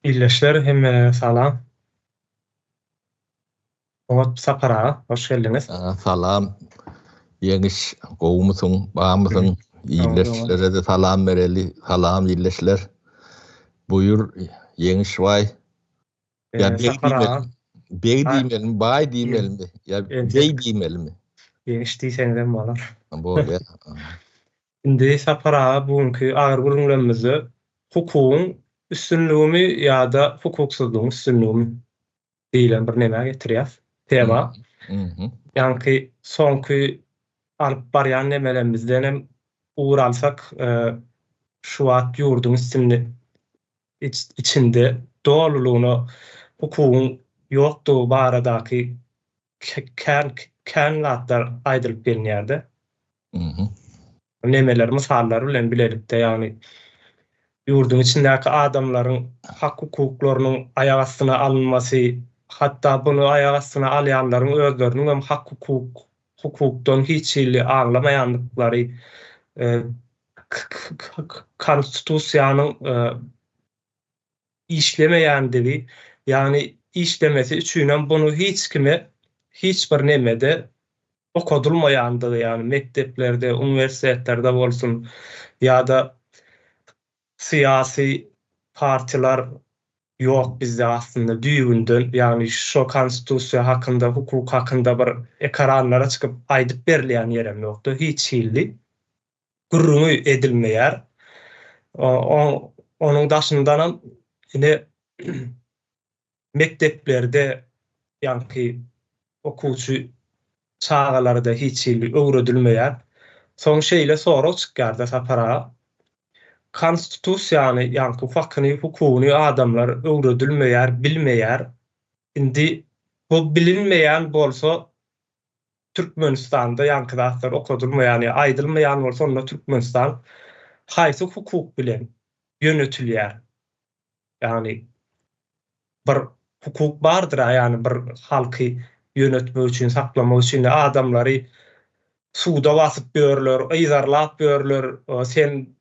Ildeşler hemmelere salam. Oňat Sapar aga, hoş geldiňiz. Salam. Ýeňiş, gowumysyň, barmysyň? Ildeşlere-de salam bereli. Salam ildeşler. Buýur, Ýeňiş baý. Ýa beg diýmelimi? Beg diýmelimi, baý diýmelimi? Ýa beý diýmelimi? Ýeňiş diýseňizem bolar. Bolýar. Indi Sapar aga bu günki agyr gürrüňlerimizde hukugyň üstünligimi ýa-da hukuksyzlygyň üstünligimi diýlen bir nemä getirýäs, tema. Ýaňky soňky alyp barýan nemelerimizden hem ugur alsak, şu wagt ýurduň üstünde içinde dolulygyna hukugyň ýokdugy baradaky kän kän zatlar aýdylyp gelinýär-de. Nemeler, mysallar bilen bilelikde, ýagny ýurduň içindäki adamlaryň hak-hukuklarynyň aýak astyna alynmasy, hatda buny aýak astyna alýanlaryň özleriniň hem hak-hukuk, hukukdan hiç hili aňlamaýandyklary, konstitusiýanyň işlemeýändigi, ýagny işlemesi üçinem buny hiç kime hiç bir nemede okadylmaýandygy, ýagny mekdeplerde, uniwersitetlerde bolsun ýa-da syýasy partiýalar ýok bizde aslynda düýbünden, ýagny şo konstitusiýa hakynda, hukuk hakynda bir ekaranlara çykyp aýdyp berilýän ýerem ýokdy hiç hili. Gürrüňi edilmeýär. Onuň daşyndanam ine mekdeplerde ýaňky okuwçy çagalara-da hiç hili öwredilmeýär. Soň şeýle sorag çykýar-da Sapar aga. Konstitusiýany, ýaňky hakyny, hukugyny adamlar öwredilmeýär, bilmeýär. Indi bu bilinmeýän bolsa Türkmenistanda ýaňky zatlar okadylmaýan ýa aýdylmaýan bolsa onda Türkmenistan haýsy hukuk bilen ýönetilýär? Ýagny bir hukuk bardyr-a ýagny bir halky ýönetmek üçin, saklamak üçin adamlary suda basyp ýörler, yzarlap ýörler, sen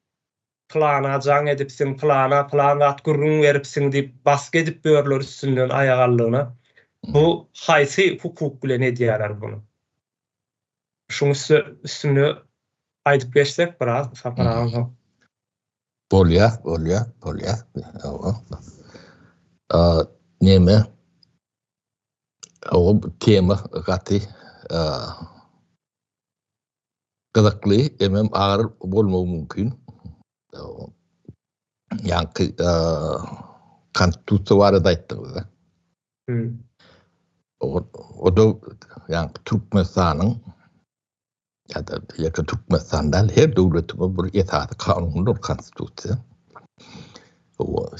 pylana jaň edipsiň, pylana pylan zat gürrüň beripsiň diýip basgy edip ýörler üstünden aýagallygyna. Bu haýsy hukuk bilen edýärler buny? Şuň üstünde aýdyp geçsek biraz Sapar aga soň. Bolýar, bolýar, bolýar. Neme? O tema gaty gyzykly, hemem agyr bolmagy mümkin. Ýaňky konstitusiýa barada aýtdyňyz. O da ýaňky Türkmenistanyň ýa-da ýeke Türkmenistan däl, her döwletiň bir esasy kanunydyr konstitusiýa.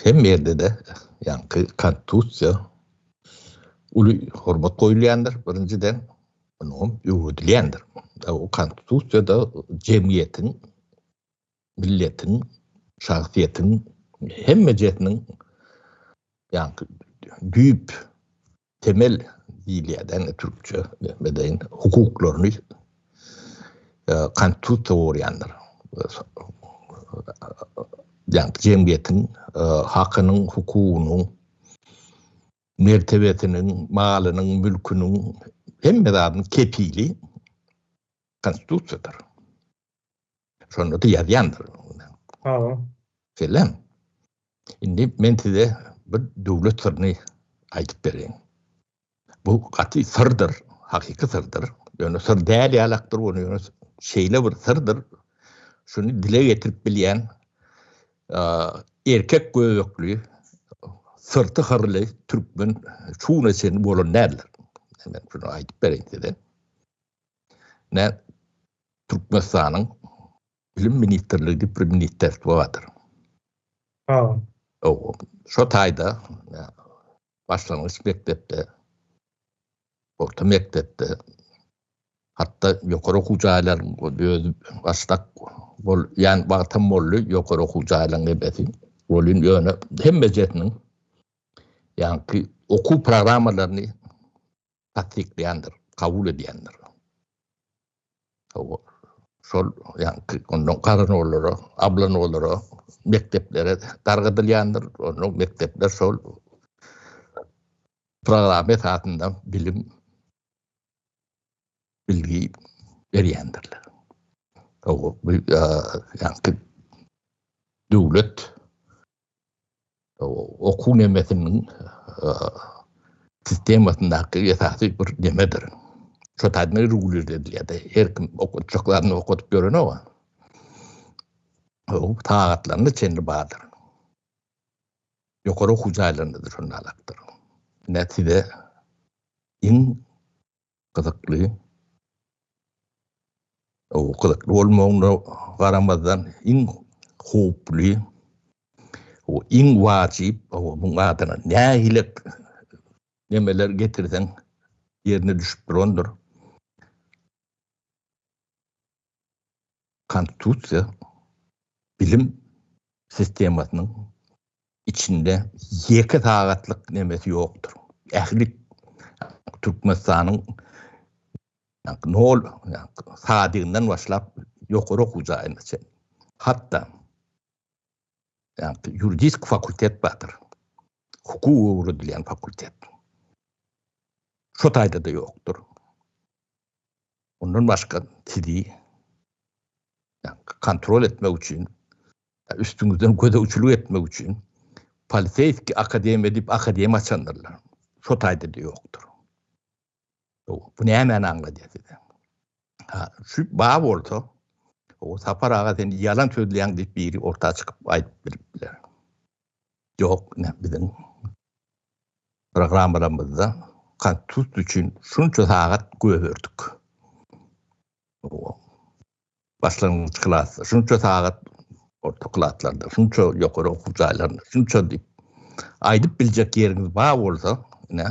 Hemme ýerde-de ýaňky konstitusiýa uly hormat goýulýandyr birinjiden. Onuň öwredilýändir. O konstitusiýada jemgyýetiň, milletiň, şahsyýetiň hemmejesiniň ýaňky düýp temel diýilýär indi türkçe medeýin hukuklaryny konstitusiýa gorýandyr. Ýaňky jemgyýetiň hakynyň, hukugynyň mertebesiniň, malynyň, mülküniň hemme zadynyň kepili konstitusiýadyr. Şonda-da ýazýandyr. Hawa. Şeýlemi? Indi men size bir döwlet syryny aýdyp bereýin. Bu gaty syrdyr, hakyky syrdyr. Ýöne syr däl ýalakdyr, ony ýöne şeýle bir syrdyr. Şuny dile getirip bilýän erkek göbekli, syrty hyrly türkmen şu güne çenli bolan däldir. Men şuny aýdyp bereýin size. Ne Türkmenistanyň Bilim ministrligi diýip bir ministerstwo bardyr. Ha. Şo taýda başlangyç mekdepde, orta mekdepde, hatda ýokary okuw jaýlaryň özi başdak bol, ýan wagtam boldy ýokary okuw jaýlaryň ebesi. Welin ýöne hemmejesiniň ýaňky okuw programmalaryny tassyklaýandyr, kabul edýändir. Şol ýaňky ondan garanolara, ablanolara, mekdeplere dargadylýandyr. Ondan mekdepler şol programma esasynda bilim bilgi berýändirler. O bu ýaňky döwlet okuw nemesiniň sistemasyndaky esasy bir nemedir. Şo taýdan regulir edilýär. Her kim okatjak zadyny okadyp ýörenok. O sagatlaryna çenli bardyr. Ýokary okuw jaýlarynda-da şonda alakdyr. Ine size iň gyzykly o gyzykly bolmagyna garamazdan iň howply o iň wajyp o muň adyna nähili nemeler getirseň ýerine düşüp durandyr. Konstitusiýa bilim sistemasynyň içinde ýeke sagatlyk nemesi ýokdur. Ähli Türkmenistanyň nol sadygyndan başlap ýokary okuw jaýyna çenli. Hatda ýuridik fakultet bardyr. Hukuk öwredilýän fakultet. Şo taýda-da ýokdur. Ondan başga sizi kontrol etmek üçin, üstüňizden gözegçilik etmek üçin poliseýski akademiýa diýip akademiýa açandyrlar. Şo taýda-da ýokdur. Bu nämäni aňladýar size? Ha, şu ba bolsa, o Sapar aga sen ýalan sözleýäň diýip biri orta çykyp aýdyp bilip biler. Ýok, ine biziň programmalarymyzda konstitusiýa üçin şunça sagat göberdik. Başlangyç klasda şunça sagat, orta klaslarda şunça, ýokary okuw jaýlarynda şunça diýip aýdyp biljek ýeriňiz bar bolsa, ine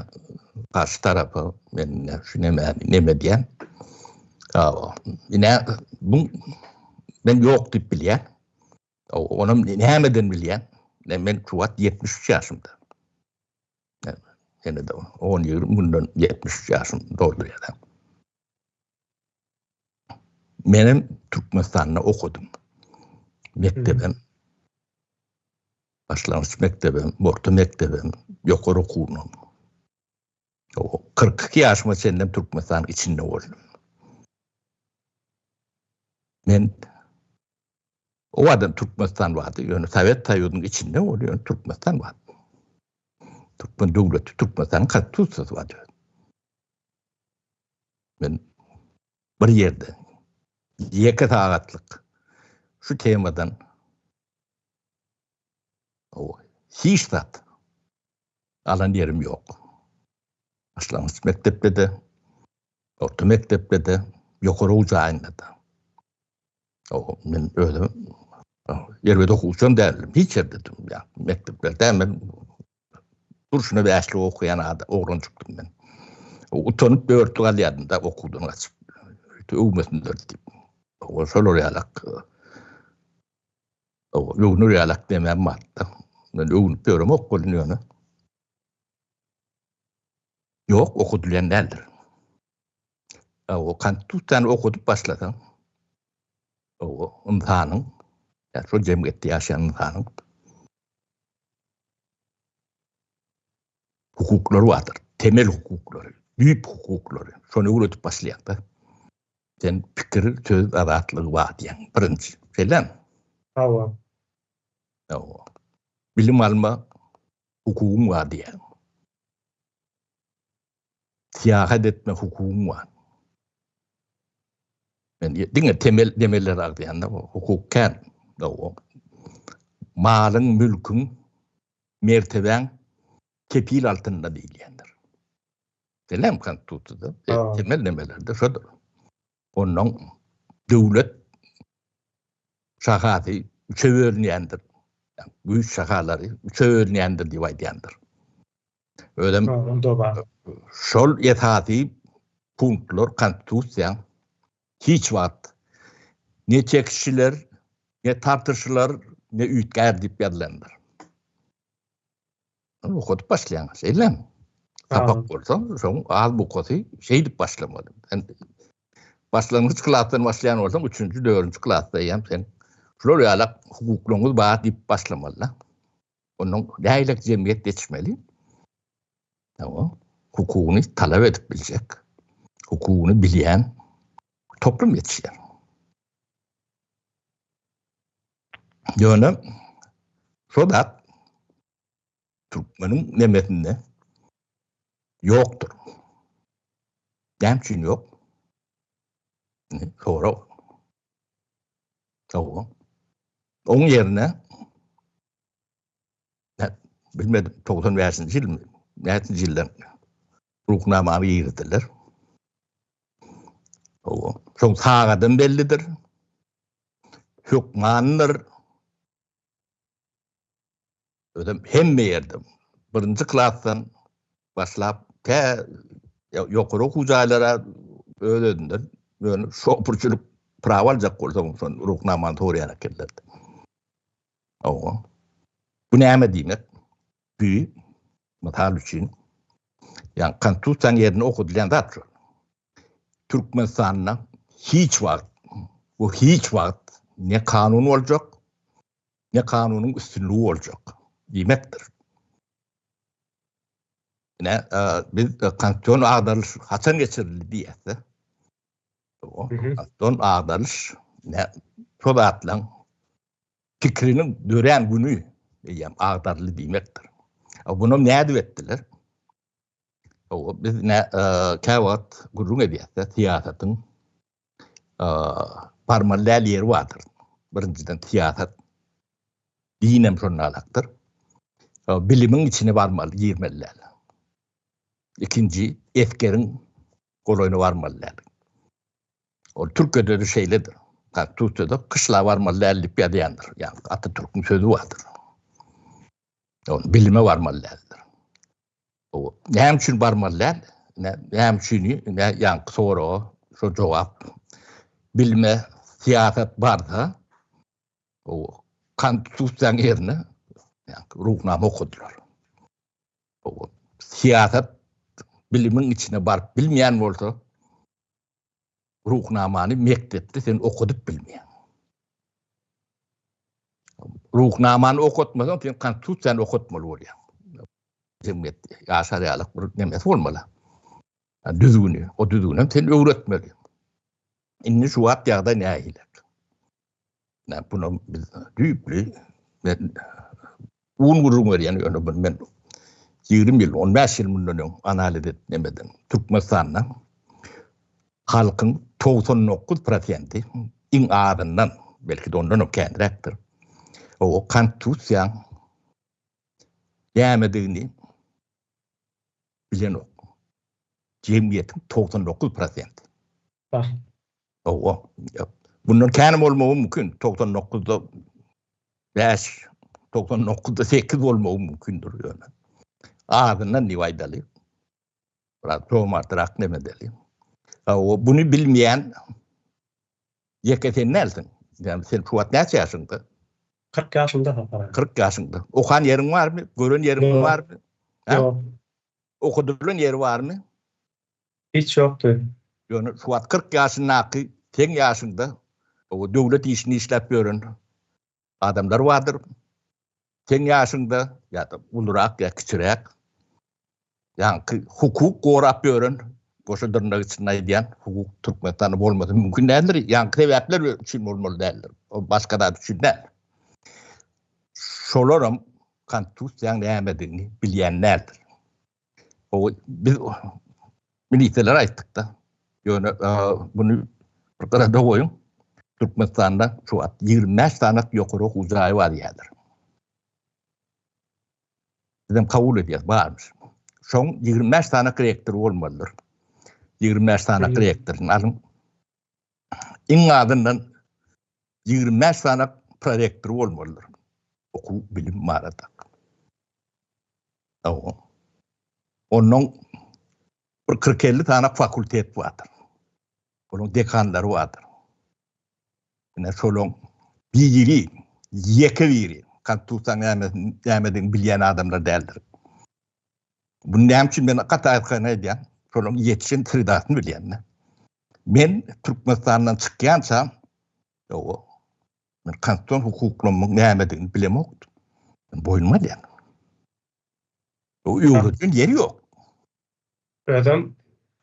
garşy tarapa men ine şu nemäni neme diýen. Ine bu men ýok diýip bilýän. Onam nämeden bilýän? Men şu wagt 73 ýaşymda. Ýene-de 10-20 günden 73 ýaşym doldurýar. Menem Türkmenistanda okadym. Mekdebem, başlangyç mekdebem, orta mekdebem, ýokary okuwynam. 42 ýaşyma çenlem Türkmenistanyň içinde boldum. Men O adam Türkmenistan bardy, ýöne Sowet Soýuzynyň içinde boldy, ýöne Türkmenistan bardy. Türkmen döwleti, Türkmenistanyň konstitusiýasy bardy. Men bir ýerde ýeke sagatlyk şu temadan o hiç zat alan ýerim ýok. Başlangyç mekdepde-de, orta mekdepde-de, ýokary okuw jaýynda-da. Men özüm erbet okuwçam däldim. Hiç ýerde ýa mekdeplerde men durşuna bäşlik okuýan adam oglanjykdym men. Utanyp dörtlük alýardym da okuwdan gaçyp. Öwmesinler diýip. O şolar ýalak. Öwnür ýalak demem bardy. Men öwnüp ýöremok bolun ýöne. Ýok, okadylýan däldir. O konstitusiýany okadyp başlasaň, o ynsanyň, ýa şol jemgyýetde ýaşaýan ynsanyň hukuklary bardyr. Temel hukuklary, düýp hukuklary. Şony öwredip başlaýaň-da. Sen pikir, söz azatlygy bar diýýäň, birinji. Şeýlemi? Hawa. Hawa. Bilim alma hukugyň bar diýýäň. Syýahat etme hukugyň bar. Men diňe temel demeleri agzaýan-da, hukuk kän. Malyň, mülküň, mertebäň kepil altynda diýilýändir. Şeýlemi konstitusiýada? Temel demelerde şodur. Ondan döwlet şahasy üçe bölünýändir. Güýç şahalary üçe bölünýändir diýip aýdýandyr. Özem şol esasy punktlar konstitusiýa hiç wagt ne çekişiler, ne tartyşylar, ne üýtgär diýip ýazylandyr. Okadyp başlaýaň, şeýlemi? Sapak bolsa, şoň azbukasy şeýdip başlamaly. Başlangyç klasdan başlaýan bolsaň, üçünji, dördünji klasda eýýäm sen şular ýaly hukuklaryňyz bar diýip başlamaly. Ondan nähili jemgyýet ýetişmeli? Hawa, hukugyny talap edip biljek, hukugyny bilýän toplum ýetişýär. Ýöne şo zat türkmeniň nemesinde ýokdur. Näme üçin ýok? Sorag. Hawa. Oň ýerine bilmedim 95-nji ýylmy, näçinji ýylda Ruhnamany girizdiler. Hawa. Şoň sagadam bellidir. Hökmandyr. Özem hemme ýerde birinji klasdan başlap tä ýokary okuw jaýlara öz-özünden ýöne şopurçylyk prawa aljak bolsaň şol ruhnamany soraýan ekenler. Hawa. Bu näme diýmek? Bu mysal üçin ýa konstitusiýanyň ýerine okadylýan zat şol. Türkmenistanda hiç wagt bu hiç wagt ne kanun boljak, ne kanunyň üstünligi boljak diýmekdir. Ine, biz konstitusion agdarylyş haçan geçirildi diýýäs-de. Konstitusion agdarylyş ne şo zatlaryň pikriniň dörän güni eýýäm agdaryldy diýmekdir. Bunam nädip etdiler? Biz ne käwagt gürrüň edýäs-de syýasatyň barmaly däl ýeri bardyr. Birinjiden syýasat dinem şonda alakdyr. Bilimiň içine barmaly, girmeli däl. Ikinji, esgeriň golaýyna barmaly däl. Ol Türkiýede-de şeýledir. Konstitusiýada kyşla barmaly däl diýip ýazýandyr. Ýagny Atatürküň sözi bardyr. Ol bilime barmaly däldir. Näme üçin barmaly däl? Näme üçin? Ine ýaňky soraga şo jogap. Bilime syýasat barsa, o konstitusiýanyň ýerine ýaňky ruhnama okadylar. O syýasat bilimiň içine baryp bilmeýän bolsa, Ruhnamany mekdepde sen okadyp bilmeýäň. Ruhnamany okatmasaň sen konstitusiýany okatmaly bolýaň. Jemgyýet ýaşar ýaly bir nemesi bolmaly. Düzgüni, o düzgüni sen öwretmeli. Indi şu wagt ýagdaý nähili? Näme bunu biz düýpli men un gürrüň berýän ýöne bunu men 20 ýyl, 15 ýyl mundan öň analiz edip nemeden Türkmenistanda halkyň 99 prosenti iň azyndan belki-de ondan hem känräkdir. O konstitusiýaň nämedigini bilenok. Jemgyýetiň 99 prosenti. Bah. Hawa. Bundan kän bolmagy mümkin. 99-da 5, 99-da 8 bolmagy mümkindir ýöne. Azyndan diýip aýdaly. Biraz jomartrak neme edeli. Hawa, buny bilmeýän ýeke sen dälsiň. Ýani sen şu wagt näçe ýaşyňda? 40 ýaşymda Sapar aga. 40 ýaşyňda. Okan ýeriň barmy? Gören ýeriň barmy? Ýok. Okudylan ýeri barmy? Hiç ýokdy. Ýöne şu wagt 40 ýaşyndaky seň ýaşyňda o döwlet işini işläp ýören adamlar bardyr. Seň ýaşyňda ýa-da ulurak ýa kiçiräk ýaňky hukuk gorap ýören goşa dyrnak içinde aýdýan hukuk Türkmenistanda bolmasy mümkin däldir. Ýaňky sebäpler üçin bolmaly däldir. O başga zat üçin däl. Şolaram konstitusiýanyň nämedigini bilýän däldir. O biz ministrlere aýtdyk-da. Ýöne bunu bir gyrada goýuň. Türkmenistanda şu wagt 25 sany ýokary okuw jaýy bar diýýärler. Bizem kabul edýäs, barmyş. Şoň 25 sany rektor bolmalydyr. 25 sany rektoryny alyň. Iň azyndan 25 sany prorektor bolmalydyr. Okuw bilim barada. Ondan bir 40-50 sany fakultet bardyr. Onuň dekanlary bardyr. Ine şolaň biri, ýeke biri konstitusiýanyň nämedigini bilýän adamlar däldir. Bunu näme üçin men gaty arkaýyn aýdýan? Şolaň ýetişen sredasyny bilýän. Men Türkmenistandan çykýançam, ýowa, men konstitusion hukuklamyň nämedigini bilemokdym. Men boýnuma alýan. O öwredilen ýeri ýok. Özem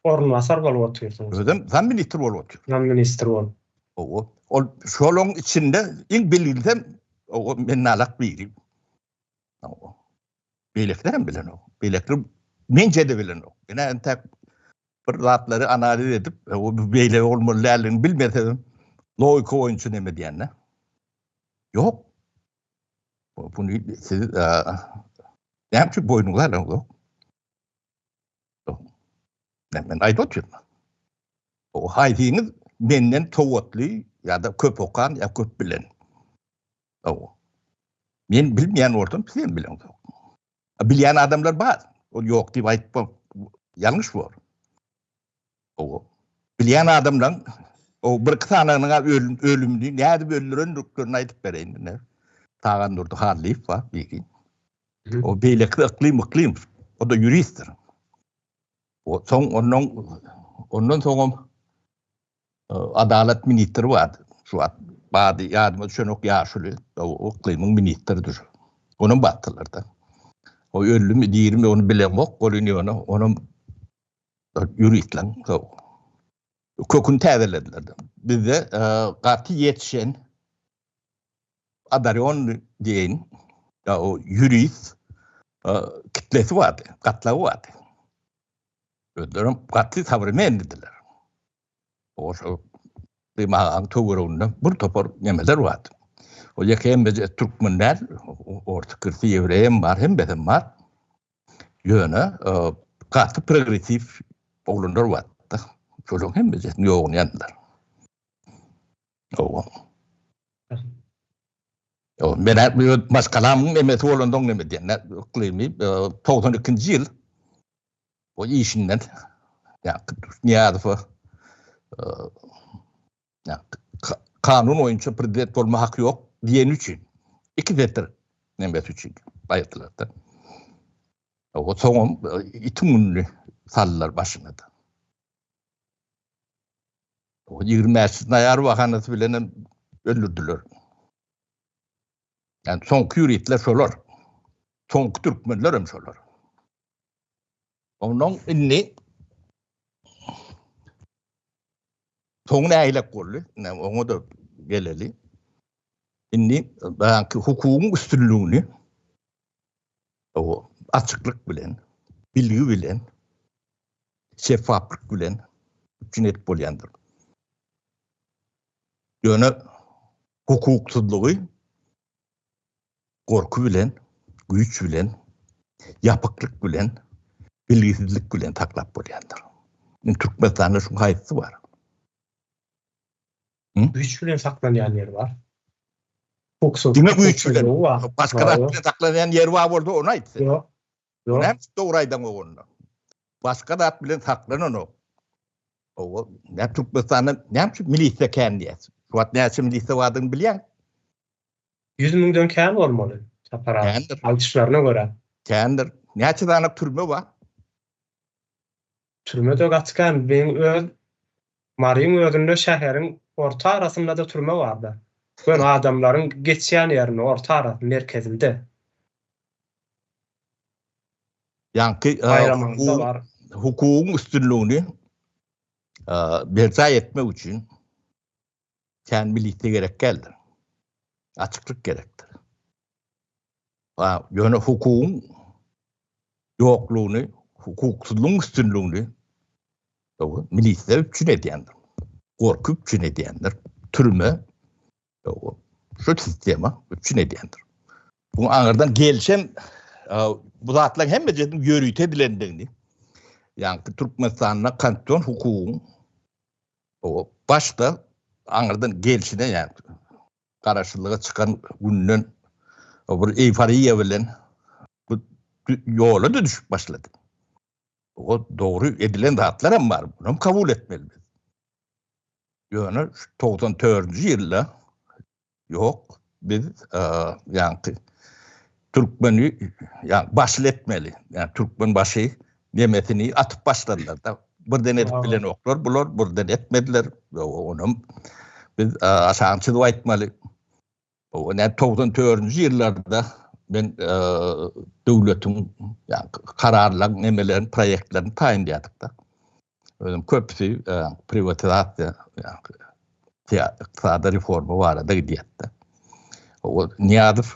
orunbasar bolup otyrsyňyz. Özem zam ministr bolup otyr. Zam ministr bolup. Owa. Ol şolaň içinde iň bilgilisem owa men nalak biri. Owa. Beýlekiler hem bilenok. Beýlekiler menje-de bilenok. Men entek bir zatlary analiz edip, o beýle bolmaly däldigini bilmesem, logika boýunça neme diýende. Ýok. Bunu siz näme üçin boýnuňyza alaňzok? Men aýdyp otyryn. O haýsyňyz menden sowatly ýa-da köp okan ýa köp bilen? Hawa. Men bilmeýän bolsam, siz hem bileňzok. Bilýän adamlar bar. Ol ýok diýip aýtmak ýalňyş bor. Hawa. Bilýän adamlaryň o bir-iki sanynyň ölümini nädip öldürendiklerini aýdyp bereýin ine. Tagandurdy Hallyýew bar biri. O beýleki Yklym Yklymow. O-da ýuristdir. O soň ondan ondan soňam Adalat ministri bardy. Şu wagt bady ýadyma düşenok ýaşuly. O yklymyň ministridir. Onam basdylar-da. O öldümi, dirimi ony bilemok, welin ýöne onam ýuristleň köküni täzelediler. Bizde gaty ýetişen adarýonny diýeýin, o ýurist kitlesi bardy, gatlagy bardy. Özlerem gaty sowremennidiler. O şo Rymagaň töwereginde bir topar nemeler bardy. O ýeke hemmeje türkmen däl, orta kirsi ýewreýem bar, hemmesem bar. Ýöne gaty progressiw oglanlar bardy. Şolaryň hemmejesini ýoguny ýandylar. Owa. Ýok, men öz maşgalamyň nemesi bolansoň neme diýen, yklymy 92-nji ýyl o işinden ýa Nyýazowa ýa kanun boýunça prezident bolma haky ýok diýeni üçin iki setir nemesi üçin aýyrdylar-da. O soňam itiň gününi saldylar başyna-da. O 25 noýabr bahanasy bilen hem öldürdiler. Yani soňky ýuritler şolar. Soňky türkmenler hem şolar. Ondan indi soň nähilek boldy? Ine oňa da geleli. Indi baňky hukugyň üstünligini o açyklyk bilen, bilgi bilen, şeffaflyk bilen üpjün edip bolýandyr. Ýöne hukuksyzlygy gorky bilen, güýç bilen, ýapyklyk bilen, bilgisizlik bilen saklap bolýandyr. Indi Türkmenistanda şuň haýsysy bar? Güýç bilen saklanýan ýeri bar. Hukuksyz. Diňe güýç bilen. Başga zat bilen saklanýan ýeri bar bolsa ony aýt sen. Ýok. Ýok. Näme üçin dogry aýdaňok onda? Başga zat bilen saklananok. Owa, näme Türkmenistanda näme üçin milisiýa kän diýýäs? Şu wagt näçe milisiýa bardygyny bilýäň? 100 müňden kän bolmaly, Sapar aga. Kändir. Aýdyşlaryna görä. Kändir. Näçe sany türme bar? Türme-de gaty kän. Meň öz Maryň özünde şäheriň orta arasynda-da türme bar-da. Göni adamlaryň geçýän ýerinde, orta arasy, merkezinde. Ýaňky hukugyň üstünligini berjaý etmek üçin kän milisiýa gerek däldir. Açyklyk gerekdir. Ýöne hukugyň ýoklugyny, hukuksyzlygyň üstünligini milisiýa üpjün edýändir. Gorky üpjün edýändir. Türme Şu sistema üpjün edýändir. Bu aňyrdan gelşen bu zatlaryň hemmesiniň ýörite edilendigini, ýagny Türkmenistanda konstitusion hukugyň o başda aňyrdan gelşine, ýagny garaşsyzlyga çykan günden bir eýforiýa bilen bu ýola-da düşüp başlady. O dogry edilen zatlar hem bar. Bunu hem kabul etmeli biz. Ýöne şu 94-nji ýylda ýok, biz ýaňky türkmeni ýa başly etmeli. Ýa türkmen başy nemesini atyp başladylar da. Birden edip bilenoklar bular, birden etmediler. Onam biz aşagyny çyzyp aýtmaly. O ne 94-nji ýyllarda men döwletiň kararlaryň nemelerini, proýektlerini taýynlaýardyk-da. Özüm köpüsi priwatizasiýa, ykdysady reforma barada gidýärdi. O Nyýazow,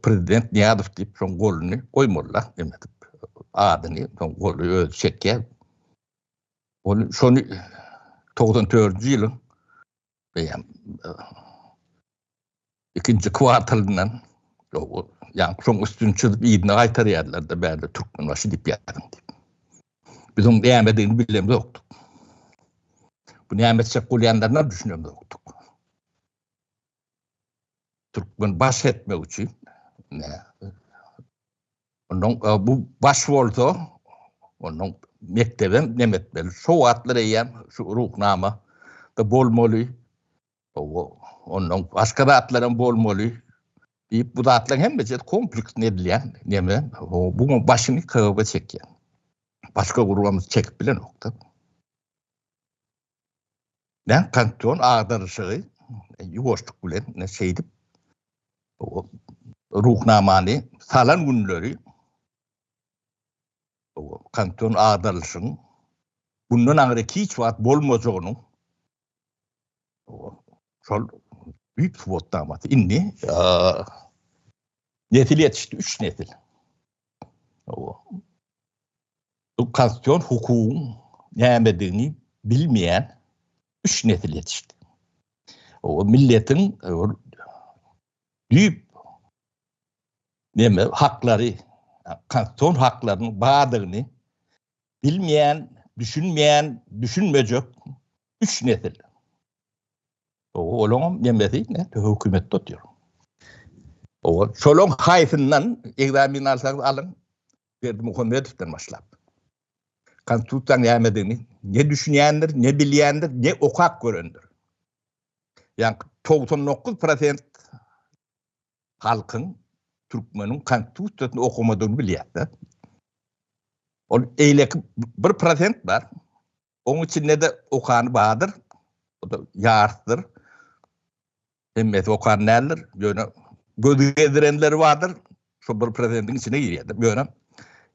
prezident Nyýazow diýip şoň goluny goýmalylar, neme edip, adyny şoň goly özi çekýär. Ol şony 94-nji ýylyň eýýäm ikinji kwartalyndan ýa şoň üstüni çyzyp yzyna gaýtarýarlar-da bärde Türkmenbaşy diýip ýazyň diýip. Biz oň nämedigini bilemzokdyk. Bu näme etjek bolýanlaryna düşünemzokdyk. Türkmen baş etmek üçin ne Ondan e, bu baş bolsa ondan mekdebem nem etmeli. Şo wagtlar eýýäm şu ruhnama da bolmaly. Ondan başga zatlaram bolmaly diýip bu zatlaryň hemmesi kompleksli edilýän neme. Bu başyny KGB çekýär. Başga guramyz çekip bilenokda. Men konstitusion agdaryşygy ýuwaşlyk bilen şeýdip Ruhnamany salan günleri konstitusion agdarylyşygyň bundan aňry hiç wagt bolmajagynyň şol büyük subutnamasy. Indi nesil ýetişdi, üç nesil. Bu konstitusion hukugyň nämedigini bilmeýän üç nesil ýetişdi. O milletiň düýp neme haklary, konstitusion haklarynyň bardygyny bilmeýän, düşünmeýän, düşünmejek üç nesil. Olaryň nemesi ne hökümetde otyr. O şolaryň haýsyndan ekzamen alsaňyz alyň, Berdimuhamedowdan başlap. Konstitusiýanyň nämedigini ne düşünýändir, ne bilýändir, ne okap görendir. Ýagny 99 prosent halkyň türkmeniň konstitusiýasyny okamadygyny bilýär-de. Ol eýleki 1 prosent bar. Oň içinde-de okany bardyr. O da ýarsydyr. Hemmesi okan däldir. Ýöne göz gezdirenleri bardyr. Şo bir prosentiň içine girýärdir. Ýöne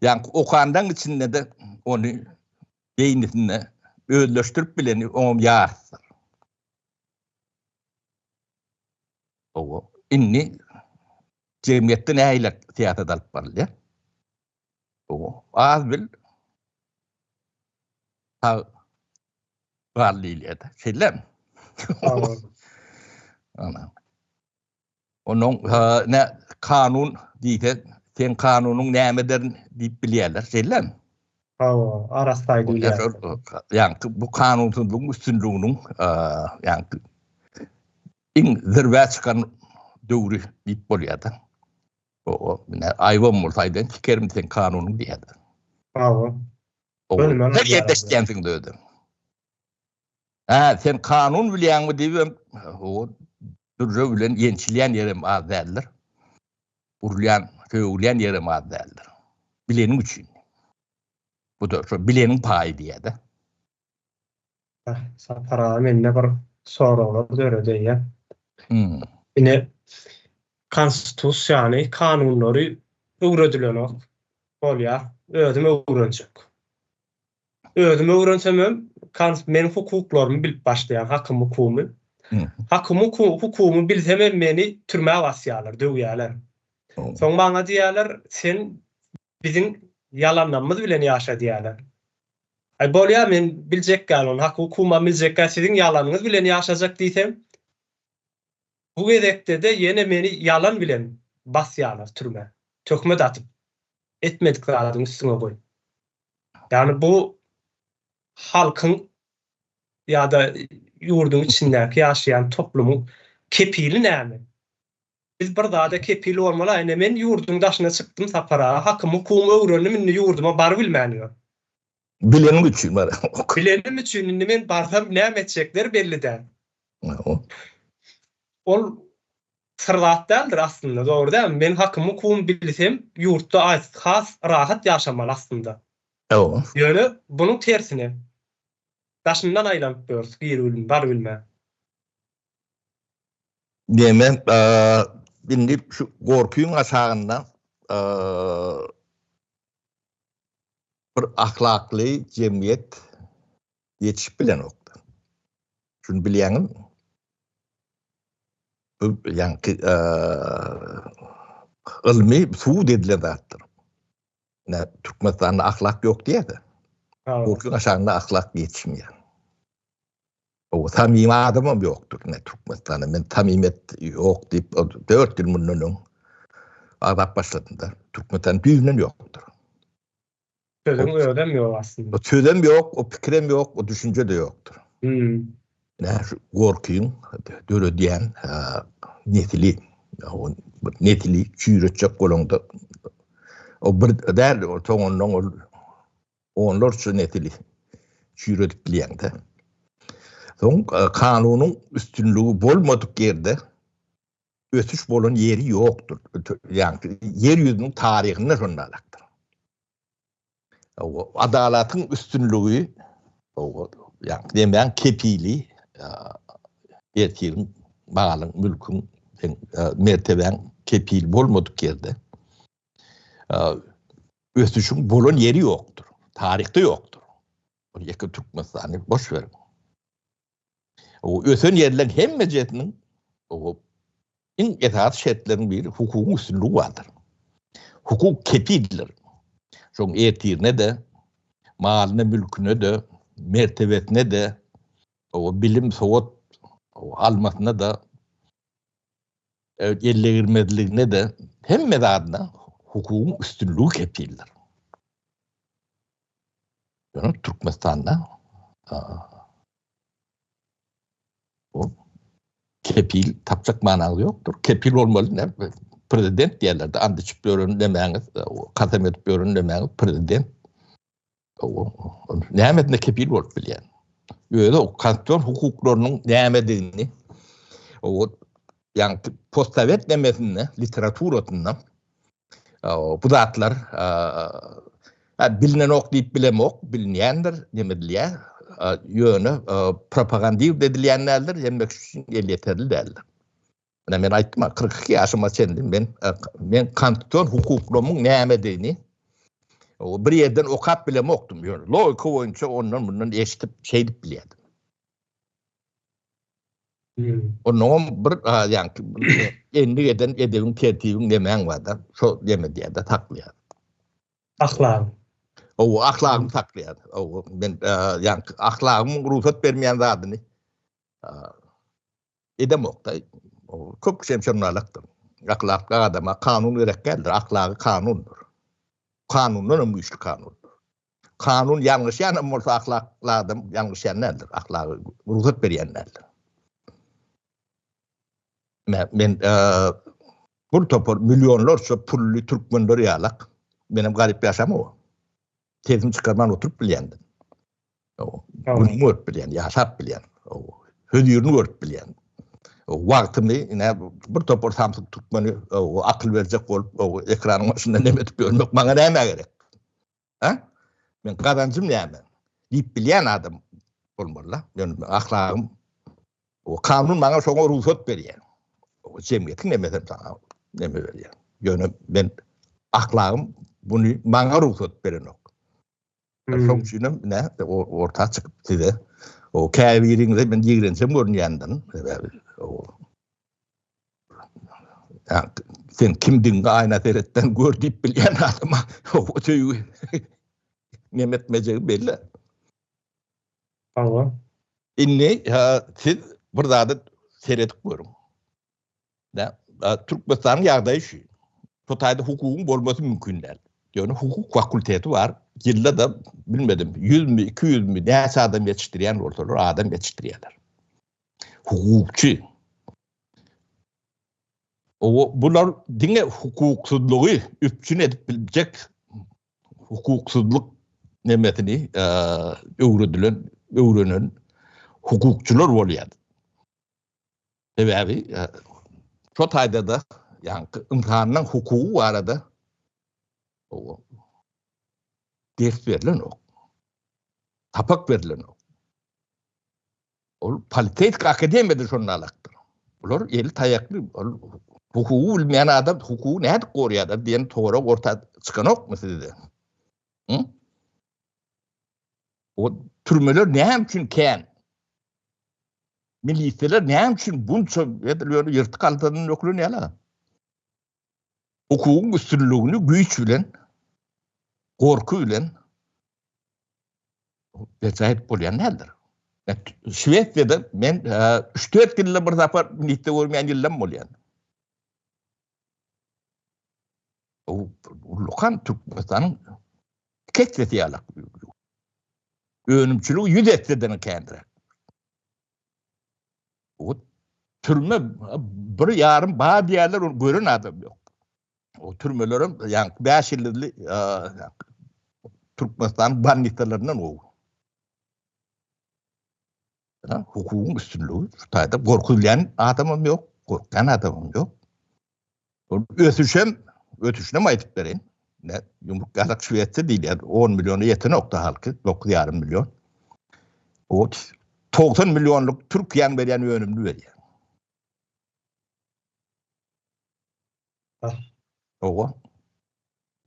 ýaňky okanlaryň içinde-de ony beýnisinde özleşdirip bileni oňam ýarsydyr. Owa, indi jemgyýetde nähili syýasat alyp barylýar? Owa, az bil, sag gal diýilýär-de. Şeýlemi? Ana. Onuň ne kanun diýse, sen kanunyň nämedir diýip bilýärler, şeýlemi? Hawa, arassa aýdylýar. Ýagny bu kanunsyzlygyň üstünliginiň ýagny iň zirwä çykan döwri diýip bolýar-da. O, ine, aýbam bolsa aýdaýyn, sikerim seň kanunyň diýýär-de. Hawa. Her ýerde eşidýänsiň özüň. Hä, sen kanun bilýäňmi diýibem, o dürre bilen ýençilýän ýerem az däldir. Urulýan, sögülýän ýerem az däldir. Bileniň üçin. Bu-da şo bileniň paýy diýýär-de. Sapar aga mende bir soraglar döredi eýýä. Ine konstitusiýany, kanunlary öwredilenok. Bolýar, özüm öwrenjek. Özüm öwrensemem men hukuklarymy bilip başlaýan, hakym hukugymy. Hakym hukugymy bilsemem meni türmä basýarlar, döwýärler. Soň maňa diýýärler, sen biziň ýalanlarymyz bilen ýaşa diýýärler. Aý bolýa men biljekgän ony hak hukumam biljekgän siziň ýalanyňyz bilen ýaşajak diýsem bu gezekdede ýene meni ýalan bilen basýarlar türmä töhmet atyp etmedik zadyňy üstüňe goýup ýagny bu halkyň ýada ýurduň içindäki ýaşaýan toplumyň kepili näme biz bir zada kepil bolmaly ine men ýurduň daşyna çykdym Sapar aga hakym hukugymy öwrendim indi ýurduma barybilmän ýör. Bilenim üçin baramok. Bilenim üçin indi men barsam näme etjekleri belli däl. Ol syr zat däldir aslynda dogry dälmi men hakym hukugymy bilsem ýurtda has rahat ýaşamaly aslynda. Ýöne bunuň tersine. Daşyndan aýlanyp ýörüs, giribilmän, barybilmän. Neme, indi şu gorkyň aşagynda bir ahlakly jemgyýet ýetişip bilenokdy. Şuny bilýäňizmi? Bu ýaňky ylmy subut edilen zatdyr. Ine, Türkmenistanda ahlak ýok diýýär-de. Gorkyň aşagynda ahlak ýetişmeýär. O samimi adamam ýokdur ine Türkmenistanda. Men samimiýet ýok diýip, 4 ýyl mundan öň agzap başladym-da. Türkmenistan düýbünden ýokdur. Sözüň özem ýok aslynda. O sözem ýok, o pikirem ýok, o düşünje-de ýokdur. Hmm. Ine şu gorkyň döredýän nesili, o nesili çüýretjek bolaňda o bir däl, o soňundan ol onlarça nesili çüýredip bilýäň-de. Soň kanunyň üstünligi bolmadyk ýerde ösüş bolan ýeri ýokdur. Ýagny ýer ýüzüniň taryhynda şonda alakdyr. Adalatyň üstünligi, ýagny demäň kepili, ertiriň malyň, mülküň, mertebäň kepili bolmadyk ýerde ösüşiň bolan ýeri ýokdur. Taryhda ýokdur. Ol ýeke Türkmenistany boş beriň. O ösen ýerleň hemmejesiniň o iň esasy şertleriniň biri hukugyň üstünligi bardyr. Hukuk kepildir. Şoň ertirine-de, malyna, mülküne-de, mertebesine-de, o bilim, sowat almasyna-da, ellegirmezligine-de, hemme zadyna hukugyň üstünligi kepildir. Ýöne Türkmenistanda o kepil tapjak manaňyz ýokdur. Kepil bolmaly ne? Prezident diýerler-de, and içip ýören demäňiz, kasam edip ýören demäňiz, prezident. Nämesine kepil bolup bilýär? Özi o konstitusion hukuklarynyň nämedigini o ýagny postsowet nemesinde, literaturasynda Bu zatlar bilinenok diýip bilemok, bilinýändir, neme edilýär. Ýöne propagandiw edilýän däldir, hemme kişi üçin elýeterli däldir. Ine men aýtdym, 42 ýaşyma çenli men men konstitusion hukuklarymyň nämedigini bir ýerden okap bilemokdym. Ýöne logika boýunça ondan mundan eşidip, şeýdip bilýärdim. Onnoňam bir ýaňky endik eden edebiň tertibiň nemäň barda, şo neme diýýär-de saklaýar. Ahlagyň. Hawa, ahlagyny saklaýar. Hawa, men ýaňky ahlagymyň rugsat bermeýän zadyny edemok-da. Köp kişi hem şonalakdyr. Ahlakly adama kanun gerek däldir, ahlagy kanundyr. Kanundan hem güýçli kanundyr. Kanun ýalňyşýan hem bolsa ahlakly adam ýalňyşýan däldir. Ahlagy rugsat berýän däldir. Men, men e, bir topar millionlarça pully türkmenler ýalak. Menem garyp ýaşamok. Sesimi çykarman oturyp bilýändim. Günümi görüp bilýän, ýaşap bilýän. Hözirini görüp bilýän. Wagtymy ine bir topar samsyk türkmeni akyl berjek bolup ekranyň başynda neme edip ýörmek maňa näme gerek? Ha? Men gazanjym näme? Diýip bilýän adam bolmaly-da. Ýöne ahlagym o kanun maňa şoňa rugsat berýär. O jemgyýetiň nemesi saňa neme berýär. Ýöne men ahlagym buny maňa rugsat berenok. Hmm. Şoň üçin hem ne orta çykyp size o käbiriňize men ýigrenjem görünýändim. Sebäbi o sen kimdigiňi aýna seretden gör diýip bilýän adama o söýgi neme etmejegi belli. Hawa. Indi siz bir zady seredip görüň. Türkmenistanyň ýagdaýy şu. Şu taýda hukugyň bolmasy mümkin däl. Ýöne hukuk fakulteti bar. Ýylda-da bilmedim, 100-mi, 200-mi näçe adam ýetişdirýän bolsalar, adam ýetişdirýärler. Hukukçy. O bular diňe hukuksyzlygy üpjün edip biljek hukuksyzlyk nemesini e, öwredilen, öwrenen hukukçylar bolýar. Sebäbi e, şo taýda-da ýaňky ynsanyň hukugy barada o ders berlenok. Sapak berlenok. Ol poliseýski akademiýada şonda alakdyr. Bular eli taýakly, ol hukugy bilmeýän adam hukugy nädip gorýarlar diýen sorag orta çykanokmy sizde? Hı? O türmeler näme üçin kän? Milisiýalar näme üçin bunça edil ýöne ýyrtyk aldandan öklen ýaly? Hukugyň üstünligini güýç bilen, gorky bilen berjaý edip bolýan däldir. Şwesiýada men 3-4 ýylda bir sapar milisiýa görmeýän ýyllam bolýan. O ullakan Türkmenistanyň iki etsesi ýalak. Önümçiligi 100 etseden kändiräk. O türme bir ýarym bar diýerler, ony gören adam ýok. O türmelerem ýa 5 ýylly Türkmenistan bolnisalaryndan gowy. Ha, hukugyň üstünligi şu taýda gorkuzýan adamam ýok, gorkýan adamam ýok. Ol ösüşem, ösüşinem aýdyp bereýin. Ne, ýumruk ýalak Şwesiýa diýilýär, 10 milliona ýetenok-da halky, 9,5 million. O 90 millionlyk Türkiýäň berýän önümini berýär. Owa.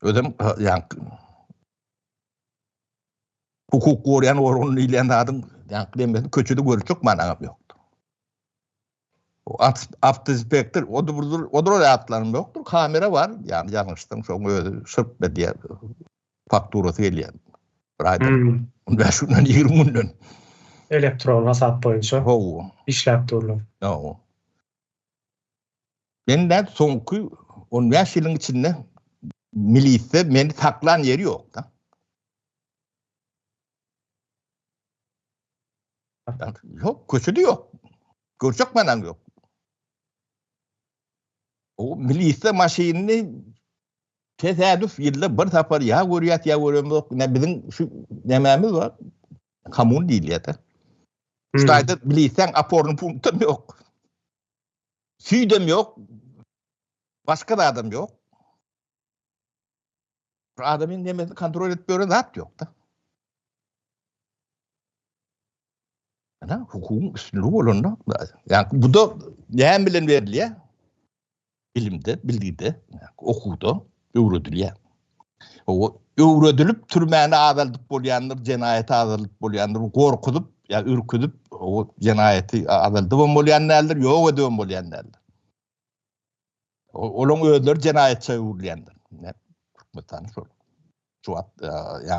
Özem ýa hukuk gorýan organ diýilýän zadyň ýa demesi köçede görüşjek manaňam ýokdur. O awtoinspektor o da bir o da atlaryň ýokdur. Kamera bar. Ýani ýalňyşdan şoň özi şyp edýär. Fakturasy gelýär. Bir aýdan. Hmm. 15 günden 20 günden. Elektron hasap boýunça. Hawa. Işläp durlar. Hawa. Men de soňky 15 ýylyň içinde milisiýa meni saklan ýeri ýok-da. Ýok, köçede ýok. Görjek manaň ýok. O milisiýa maşynyny tesadüf ýylda bir sapar ýa görýäs ýa göremzok. Ne biziň şu nämämiz bar? Kamun diýilýär-de. Şu taýda milisiýaň oporny punktam ýok. Süýdem ýok. Başga zadam ýok. Bir adamyň nemesini kontrol edip ýören zat ýok-da. Ana, hukugyň üstünligi bolanda, ýa bu da näme bilen berilýär? Bilimde, bilgide, okuwda öwredilýär. O öwredilip türmäni azaldyp bolýandyr, jenaýaty azaldyp bolýandyr, gorkuzyp ýa ürküzip o jenaýaty azaldyp hem bolýan däldir, ýok edip hem bolýan däldir. Olaryň özleri jenaýatça öwrülýändir. Türkmenistan şol. Şu wagt ýa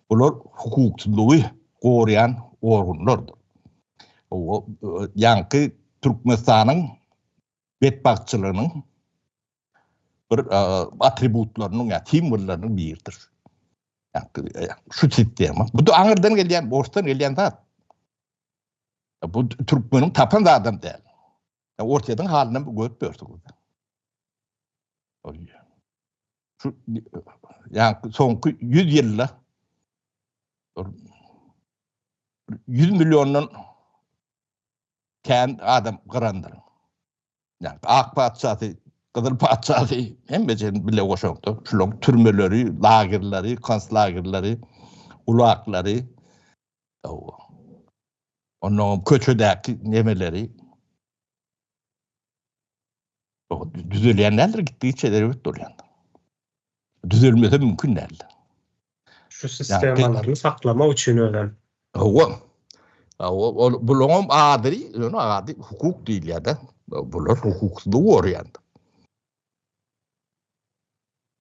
bular hukuksyzlygy goraýan organlardyr. O ýaňky Türkmenistanyň betbagtçylygynyň bir atributlarynyň ýa simwollarynyň biridir. Şu sistema. Bu da aňyrdan gelýän, orsdan gelýän zat. Bu türkmeniň tapan zadam däl. Orsýetiň halynam görüp ýörsüňiz. Şu ýa soňky 100 ýylda 100 milliondan kän adam gyrandyr. Ýa ak patyşasy, gyzyl patyşasy hemmesini bile goşaňda şularyň türmeleri, lagerleri, konslagerleri, gulaklary, Ondan köçedäki nemeleri düzelýän däldir, gitdigiçe erbet bolýandyr. Düzelmese mümkin däldir. Şu sistemalaryny saklamak üçin özem. Hawa. Ol bularyň ady, ýöne ady hukuk diýilýär-de. Bular hukuksyzlygy goraýandyr.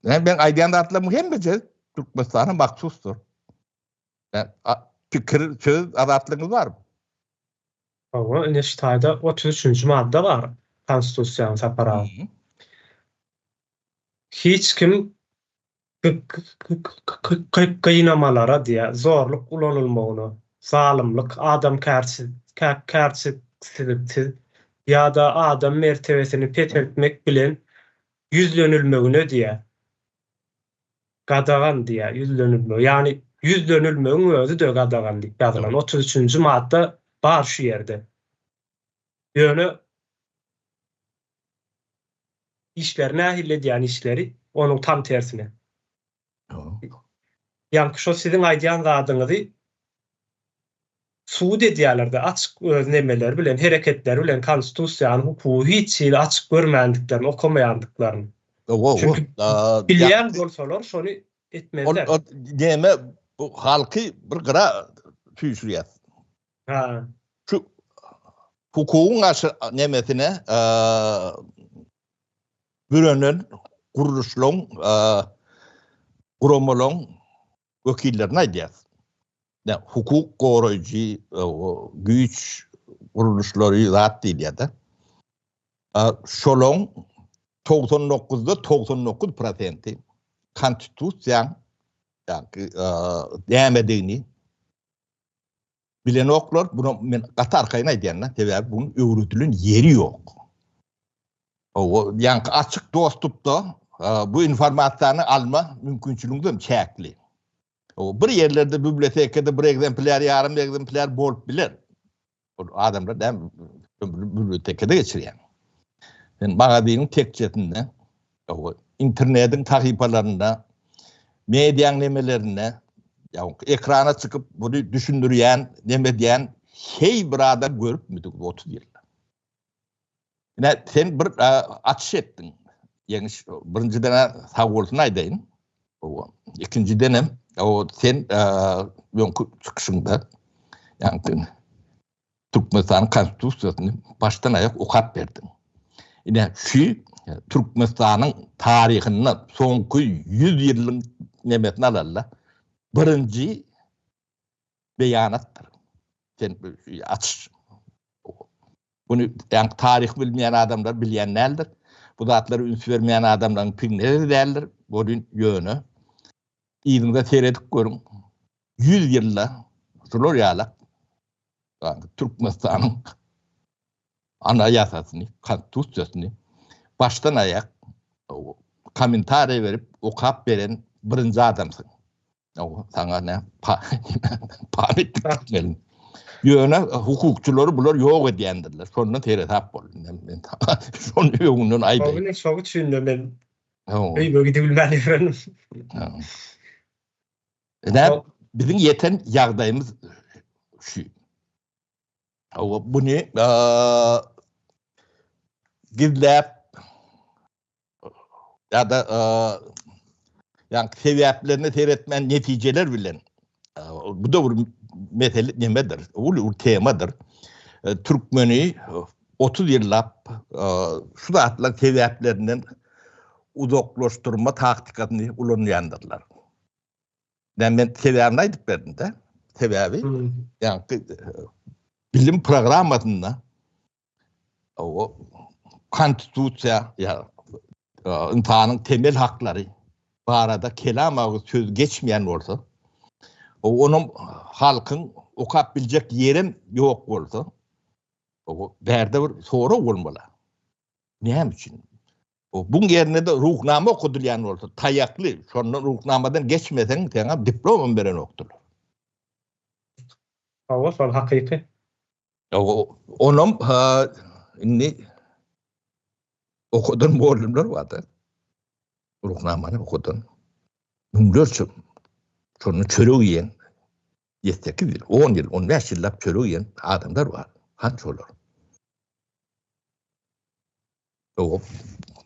Men ben aýdýan zatlarymyň hemmesi Türkmenistana mahsusdyr. Pikir, söz azatlygyňyz barmy? Hawa, ine şu taýda 33-nji madda bar Konstitusiýanyň Sapar aga. Hiç kim gynamalara diýýär, zorluk ulanylmagyna, zalymlyk, adamkärçiliksiz ýa-da adam mertebesini peseltmek bilen ýüzlenilmegine diýýär. Gadagan diýýär, ýüzlenilmegi. Ýagny ýüzlenilmegiň özi-de gadagan diýip ýazylan. 33-nji madda bar şu ýerde. Ýöne işleri nähili edýän işleri onuň tam tersine. Ýaňky şo siziň aýdýan zadyňyzy. Subut edýärler-de açyk öz nemeleri bilen, hereketleri bilen konstitusiýany, hukugy hiç hili açyk görmändiklerini, okamaýandyklaryny. Çünki bilýän bolsalar şony etmezler. Ol neme bu halky bir gyra süýşürýär. Ha. Şu hukugyň garşy nemesine bürenen gurluşlaryň, guramalaryň wekillerine aýdýas. Ýa hukuk goraýjy güýç gurluşlary zat diýilýär-de. Şolaň 99-da 99 prosenti konstitusiýaň nämedigini bilenoklar. Bunu men gaty arkaýyn aýdýan-da, sebäbi bunuň öwredilen ýeri ýok. Ýaňky açyk dostupda bu informasiýany alma mümkinçiligiňiz hem çäkli. Bir ýerlerde bibliotekada bir egzemplýar, ýarym egzemplýar bolup biler. Ol adamlar näme bibliotekada geçirýär. Sen magazynyň tekjesinde, internetiň sahypalarynda, mediaň nemelerinde, ekrana çykyp bunu düşündirýän, neme edýän heý bir adam görüpmidik 30 ýylda. Ine sen bir açyş etdiň. Ýeňiş birinjiden sag bolsun aýdaýyn. Ikinjiden hem o sen öňki çykyşyňda ýagny Türkmenistanyň konstitusiýasyny başdan aýak okap berdiň. Ine şu Türkmenistanyň taryhynda soňky 100 ýylyň nemesini alanda birinji beýanatdyr. Sen açyş Bunu ýa taryh bilmeýän adamlar bilýän däldir. Bu zatlara üns bermeýän adamlaryň piňleri däldir. Bolun ýöne yzyňyza seredip görüň. 100 ýylda şular ýaly Türkmenistanyň ana ýasasyny, konstitusiýasyny başdan aýak kommentariýa berip okap beren birinji adamsyň. Saňa ne panik dikmeli. Ýöne hukukçylary bular ýok edýändirler. Şondan seresap bol. Men şony öňünden aýdaýyn. Şoň şoň üçin de men öýüme gidip bilmän ýörenim. Ine biziň ýeten ýagdaýymyz şu. Hawa, buny gizläp ýa-da ýa sebäplerine seretmän netijeler bilen bu da bir mesele nemedir, uly bir temadyr. Türkmeni 30 ýyllap şu zatlar sebäplerinden uzaklaşdyrma taktikasyny ulanýandyrlar. Men men sebäbini aýdyp berdim-de. Sebäbi ýa bilim programmasynda O konstitusiýa ýa ynsanyň temel haklary barada kelam agyz söz geçmeýän bolsa, onuň halkyň okap biljek ýerem ýok bolsa, o bärde bir sorag bolmaly. Näme üçin? O buň ýerine de ruhnama okadylýan bolsa, taýakly, şondan ruhnamadan geçmeseň, saňa diplomam berenokdylar. Hawa, şol hakyky. Onam indi okudan mugallymlar bardy. Ruhnamany okudan. Müňlerçe şonda çörek iýen 7-8 ýyl, 10 ýyl, 15 ýyllap çörek iýen adamlar bar. Hany şolar?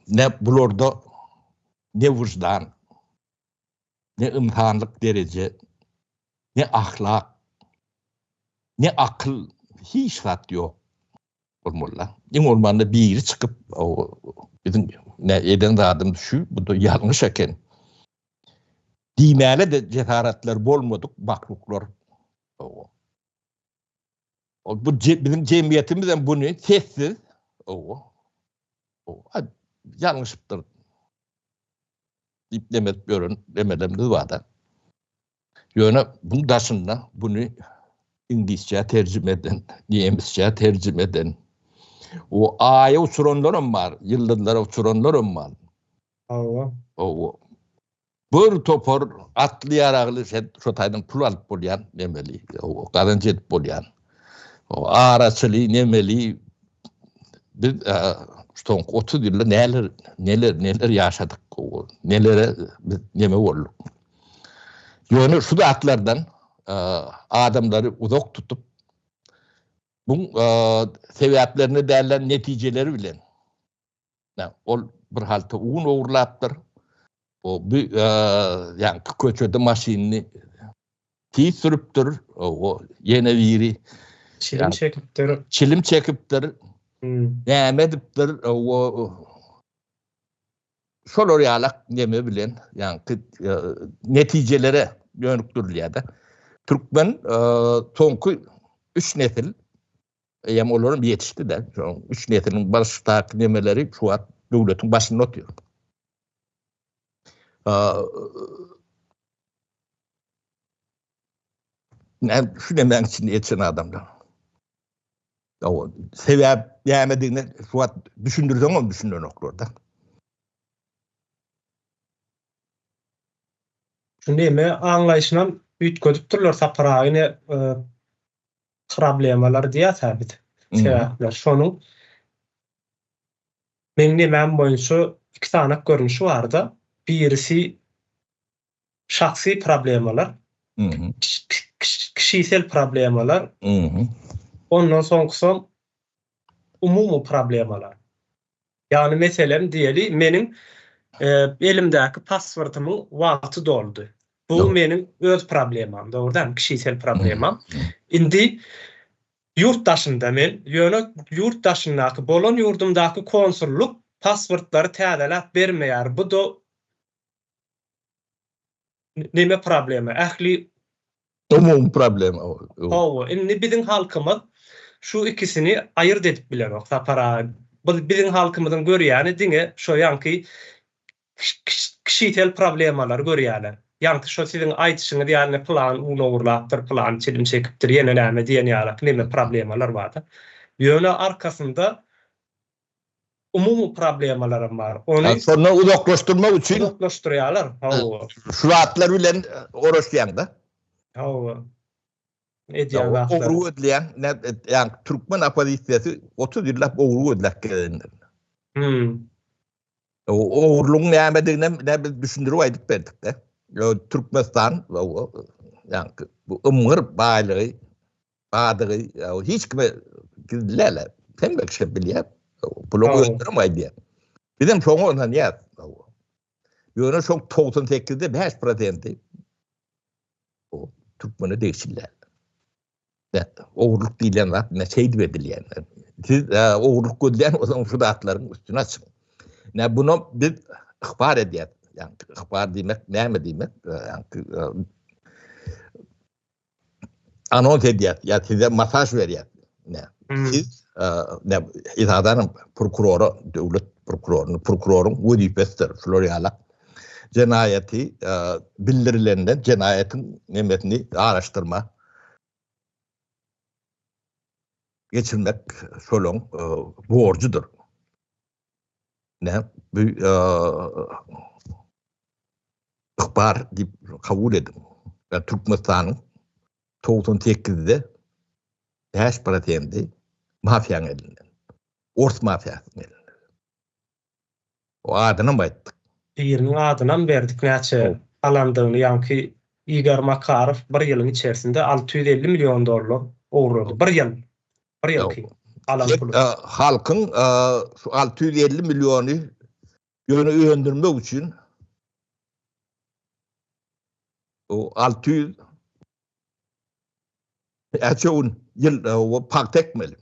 Ne bularda ne wyždan, ne ynsanlyk dereje, ne ahlak, ne akyl, hiç zat ýok bolmaly. Iň bolmanda biri çykyp, biziň ne eden zadymyz şu, bu da ýalňyş eken. Diýmäne de jesaretleri bolmadyk mahluklar. O bu biziň jemgyýetimiz hem buny sessiz, ýalňyşypdyr. Diýip demedip ýören demelerimiz bar-da. Ýöne bu daşynda buny iňlisçä terjime eden, nemisçä terjime eden, o aýa uçuranlaram bar, ýyldyzlara uçuranlaram bar. Hawa. Hawa. Bir topar atly ýaragly şo taýdan pul alyp bolýan nemeli, gazanç edip bolýan. Araçyly, nemeli biz soňky 30 ýylda näler, neler, neler ýaşadyk, nelere biz neme bolduk. Ýöne şu zatlardan adamlary uzak tutup. Bu sebäplerini däl-de netijeleri bilen. Ol bir halta un ogurlapdyr. O bu ýa köçede maşynyny tiz sürüpdir. O ýene biri çilim çekipdir. Çilim çekipdir. Näme edipdir? O şolar ýalak neme bilen, ýaňky netijelere gönükdirilýär-de. Türkmen soňky üç nesil Eýýäm olaram ýetişdi-de. Şonuň üç nesiliň başdaky nemeleri şu wagt döwletiň başynda otyr. Näme şu nemäň içinde ýetişen adamlar. O sebäp nämedigini şu wagt düşündirseňem düşünenoklar-da. Şu neme aňlaýşynam üýtgedipdirler Sapar aga ine problemalar diýýäs-ä biz, sebäpler. Şonuň meň nemäm boýunça iki sanak görnüşi bar-da. Birisi şahsy problemalar, kişisel problemalar, ondan soňkusam umumy problemalar. Ýagny meselem diýeli meniň elimdäki pasportymyň wagty doldy. Bu meniň öz problemam, dogry dälmi? Kişisel problemam. Indi ýurt daşynda men, ýöne ýurt daşyndaky bolan ýurdumdaky konsullyk pasportlary täzeläp bermeýär. Bu-da neme problema? Ähli Umumy problema. Hawa, indi biziň halkymyz şu ikisini aýyrt edip bilenok Sapar aga. Biziň halkymyzyň görýäni diňe şo ýaňky kişisel problemalary görýärler. Ýaňky şo siziň aýdyşyňyz ýaly ine pylan un ogurlapdyr, pylan çilim çekipdir, ýene näme diýen ýalak neme problemalar barda. Ýöne arkasynda umumy problemalaram bar. Ony Şondan uzaklaşdyrmak üçin uzaklaşdyrýarlar. Hawa. Şu zatlar bilen uğraşýaň-da. Hawa. Edýän zatlar. Ogry gözleýäň. Ýa türkmen oppozisiýasy 30 ýyllap ogry gözläp gelendir. Hmm. Ogurlygyň nämedigini ne biz düşündirip aýdyp berdik-de. Türkmenistan ýa bu ymgyr baýlygy Badygy hiç kime gizli däl. Hemme kişi bilýär. Bular özlerem aýdýar. Bizem şoňa ynanýas. Ýöne şol 98-de 5 prosenti o türkmene degişli däl. Ogurlyk diýlen zat ne şeýdip edilýär. Siz ogurlyk gözleýän bolsaňyz şu zatlaryň üstüni açyň. Ne bunu biz ihbar edýäris. Ýagny ihbar diýmek näme diýmek? Ýagny anons edýär, ýa size masaž berýär. Ne? Siz ne esasan prokurora, döwlet prokuroryny, prokuroryň wezipesidir şular ýaly jenaýaty bildirilende jenaýatyň nemesini araşdyrma geçirmek şolaň borjudyr. Ne bu ykbar diýip kabul ediň. Ýa Türkmenistanyň 98-de 5 prosendi mafiýanyň elinde. Ors mafiýasynyň elinde. O adynam aýtdyk. Biriniň adynam berdik näçe alandygyny ýaňky Igor Makarow bir ýylyň içerisinde 650 million dollar ogurlady. Bir ýyl. Bir ýylky alan puly. Halkyň şu 650 milliony ýöne öndürmek üçin o 600 näçe gün ýyl pagta ekmeli.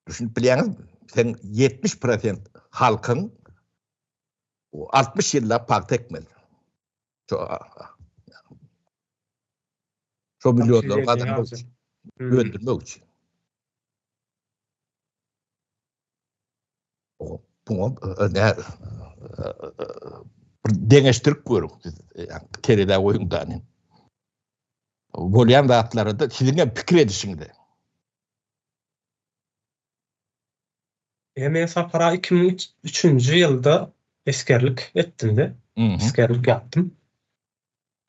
Düşünip bilýäňizmi? Sen 70% halkyň 60 ýyllap pagta ekmeli. Şo Şo millionlary gazanmak üçin, öndürmek üçin. Buňa ne bir deňeşdirip görüň siz. Terezä goýuň da. Bolýan zatlary da siziň hem pikir edişiňize. E men Sapara 2003-nji ýylda esgerlik etdim-de. Esgerlik ýapdym.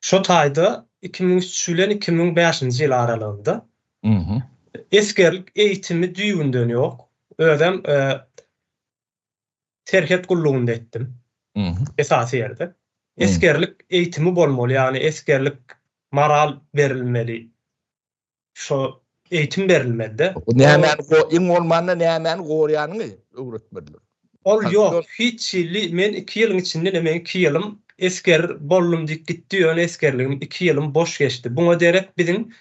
Şo taýda 2003 bilen 2005-nji ýyl aralygynda esgerlik eýitimi düýbünden ýok. Özem serhet gullugynda etdim. Esasy ýerde. Esgerlik eýitimi bolmaly, ýagny esgerlik moral berilmeli. Şo. eýitim berilmeli-de. Nämäni iň bolmanda nämäni goraýanyňy öwretmeliler. Ol ýok, hiç hili men iki ýylyň içinde ine meň iki ýylym esger boldum diýip gitdi, ýöne esgerligim iki ýylym boş geçdi. Buňa derek biziň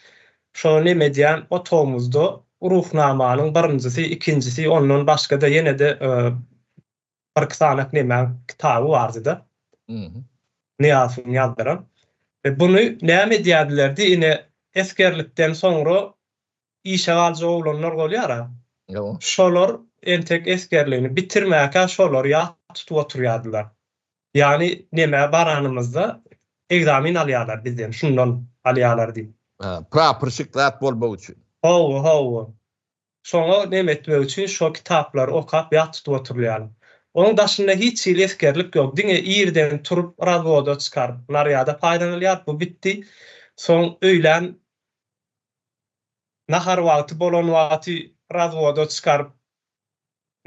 şo neme edýän otagymyzda Ruhnamanyň birinjisi, ikinjisi, ondan başga-da ýene-de birki sanak nemäň kitaby bardy-da. Nyýazowyň ýazdyran. Buny näme edýärdilerdi, ine esgerlikden soňra işe galjak oglanlar bolýar-a. Şolar entek esgerligini bitirmäkä şolary ýat tutup oturýardylar. Ýagny nämä baranymyzda egzamin alýarlar bizden, şundan alýarlar diýip. Praporşik zat bolmak üçin. Hawa, hawa. Şoňa neme etmek üçin şo kitaplary okap ýat tutup oturylýarlar. Onuň daşynda hiç hili esgerlik ýok. Diňe irden turup razwoda çykaryp narýada paýlanylýar, bu bitdi. Soň öýlän Nahar wagty bolan wagty razwoda çykaryp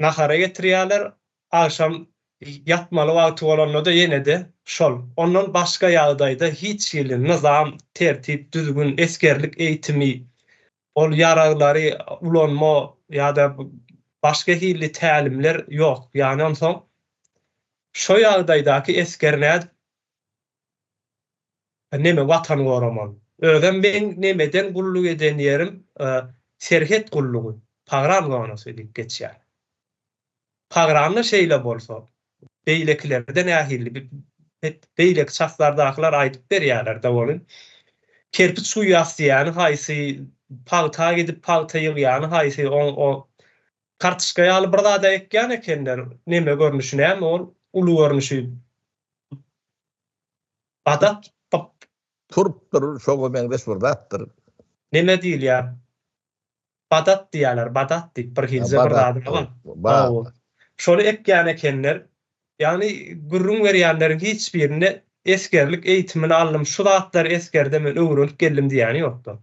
nahara getirýärler, agşam ýatmaly wagty bolanda-da ýene-de şol. Ondan başga ýagdaýda hiç hili nyzam, tertip, düzgün, esgerlik eýitimi, ol ýaraglary ulanma ýa-da başga hili tälimler ýok. Ýagny onsoň şo ýagdaýdaky esger nädip Neme watan goramaly. Özem meň nemeden gulluk eden ýerim serhet gullugy, pagran zonasy diýip geçýär. Pagranda şeýle bolsa, beýlekilerde nähili beýleki çaslardakylar aýdyp berýärler-de ony. Kerpiç guýýas diýýäni haýsy, pagta gidip pagta ýygýany haýsy, oň o kartyşka ýaly bir zada ekýän ekenler, neme görnüşi näme ol, uly görnüşi Badak bap. Turpdyr, şoňa meňzeş bir zatdyr. Neme diýilýär? Badat diýýärler, badat diýip bir hilje bir zady bar. Hawa. Şony ekýän ekenler. Ýagny gürrüň berýänleriň hiç birinde esgerlik eýitimini aldym, şu zatlary esgerde men öwrenip geldim diýýäni ýokdy.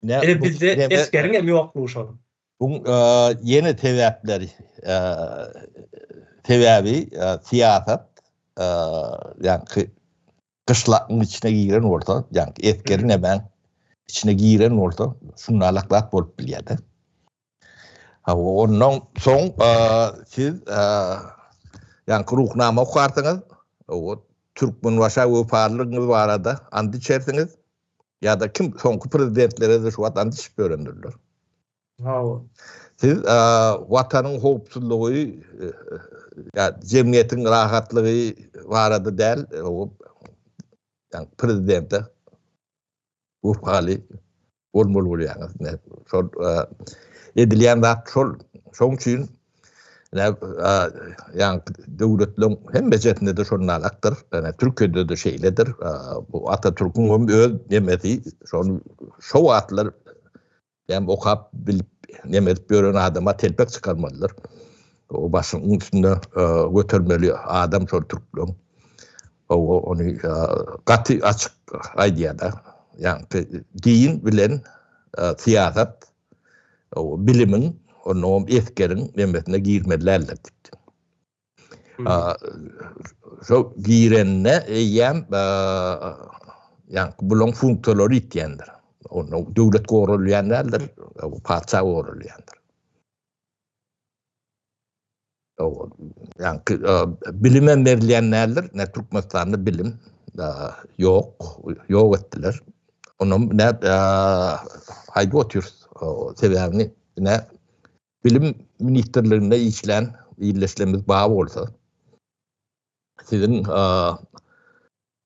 Ine bizde esgeriň hem ýoklugy şol. Buň ýene sebäpleri, sebäbi syýasat ýaňky gyşlagyň içine giren bolsa, ýaňky esgeriň nämäň içine giren bolsa, şundalak zat bolup bilýär-de. Hawa, ondan soň siz ýaňky Ruhnama okarsyňyz, Türkmenbaşa wepalylygyňyz barada and içersiňiz, Ýa-da kim soňky prezidentlere-de şu wagt ant içip ýörendirler. Hawa. Siz watanyň howpsuzlygy ýa jemgyýetiň rahatlygy barada däl, ýa prezidente wepaly bolmaly bolýaňyz. Şol edilýän zat şol. Şoň üçin Ýa döwletleriň hemmejesinde-de şondanakdyr. Ýa Türkiýede-de şeýledir. Bu Atatürküň hem öz nemesi, şony şo wagtlar hem okap bilip, neme edip ýören adama telpek çykarmalydyr. O başyň üstünde götermeli adam şol türkleriň. O ony gaty açyk aýdýar-da. Ýa din bilen syýasat bilimiň, onnoňam esgeriň nemesine girmeli däldir diýipdi. Şo girende eýýäm ýaňky bulaň funksiýalary ýitýändir. Onda döwlet goralýan däldir, patyşa goralýandyr. Ýaňky bilimem berilýän däldir. Ne Türkmenistanda bilim ýok, ýok etdiler. Onam ne aýdyp otyrys. Sebäbini ne bilim ministrliginde işlän ildeşlerimiz bar bolsa, siziň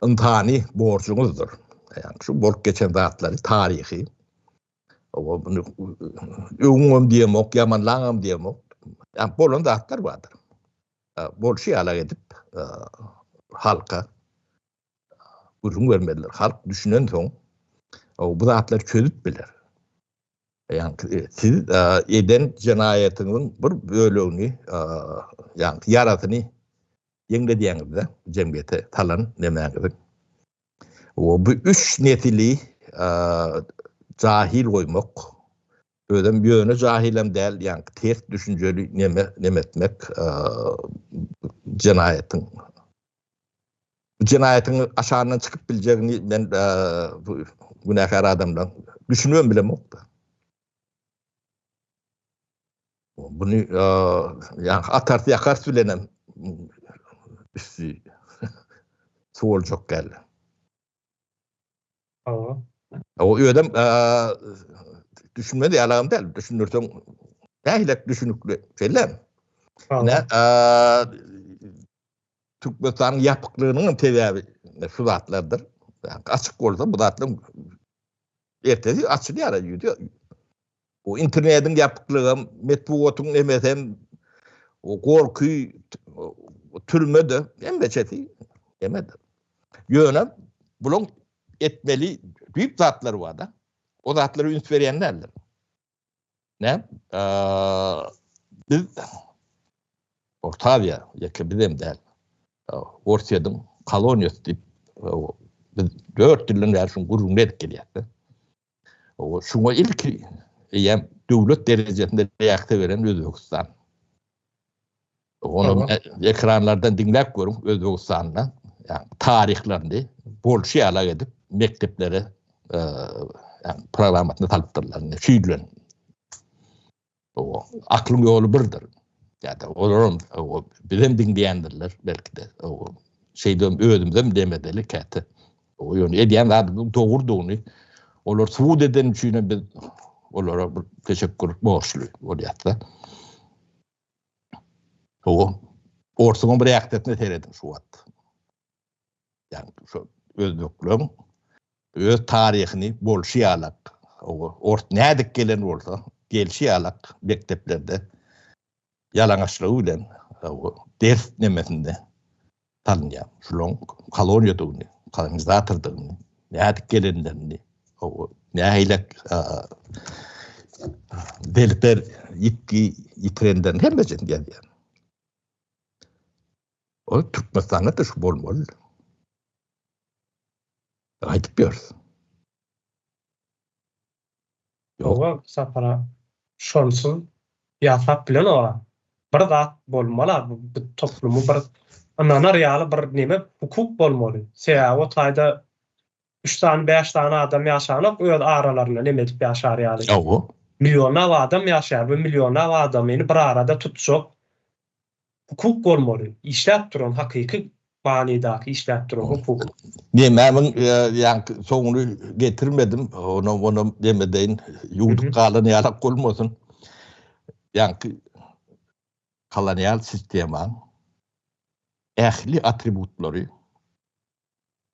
ynsany borjuňyzdyr. Ýagny şu bolup geçen zatlary taryhy Öwüňem diýemok, ýamanlaňam diýemok. Ýa bolan zatlar bardyr. Bolşy ýalak edip halka gürrüň bermelidir. Halk düşünensoň bu zatlary çözüp biler. Ýagny siz eden jenaýatyňyzyň bir bölegini, ýagny ýarasyny ýeňledýäňiz-de jemgyýete salan nemäňiziň. Bu üç nesili jahil goýmak, özem ýöne jahilem däl, ýaňky ters düşünjeli neme neme etmek jenaýatyň bu jenaýatyň aşagyndan çykyp biljegini men bu günäkär adamlaryň düşünibem bilemok-da. Buny ýa atars ýakars bilenem üsti suw boljak däl. Hawa. O özem düşünmez ýalagam däl. Düşündirseň nähilek düşünikli. Şeýle. Ne Türkmenistanyň ýapyklygynyň hem sebäbi şu zatlardyr. Açyk bolsa bu zatlar ertesi açylýar ýüzi. Bu internetiň ýapyklygam, metbugatyň nemesem, o gorky, türme-de hemmeçesi emedir. Ýöne bulaň etmeli düýp zatlary bar-da. O zatlara üns berýän däldir. Näme? Biz Orta Aziýa, ýeke bizem däl. Orsýetiň koloniýasy diýip, biz 4 ýyldan bäri şuň gürrüňini edip gelýäris. Şuňa ilki eýýäm döwlet derejesinde reaksiýa beren Özbegistan. Ony ekranlardan diňläp görüň Özbegistanda, ýagny taryhlaryny bolşy ýalak edip mekdeplere ýagny programmasyna salypdyrlar. Indi şu ýyl bilen. Aklyň ýoly birdir. Ýa-da olaram bizem diňleýändirler belki-de. Şeýdibem özümizem demedeli käte. Ýöne edýän zadymyzyň dogrudygyny olar subut edeni üçin hem biz olara bir teşekkür borçly bolýarys-da. Hawa, orsuň bir reaksiýasyna serediň şu wagt. Ýagny şu özbekleň öz taryhyny bolşy ýalak, ors nädip gelen bolsa, gelşi ýalak mekdeplerde ýalaňaçlygy bilen ders nemesinde salynýar. Şularyň koloniýadygyny, kolonizatordygyny, nädip gelenlerini, nähili zelper ýitgi ýitirenlerini hemmesini ýazýar. Ol Türkmenistanda-da şu bolmaly. Aýdyp ýörüs. Ýok. Sapar şonsuz ýasap bilenok. Bir zat bolmaly bu toplumy bir ynanar ýaly bir neme hukuk bolmaly. Sebäbi o taýda üç sany bäş sany adam ýaşanok öz aralarynda neme edip ýaşar ýaly. Hawa. Millionlap adam ýaşaýar bu millionlap adamyny bir arada tutjak Hukuk bolmaly. Işläp duran hakyky manydaky işläp duran hukuk. Nemämiň ýaňky soňuny getirmedim. Onam onam demedeýin. Ýuwdup galan ýalak bolmasyn. Ýaňky kolonial sistemaň ähli atributlary,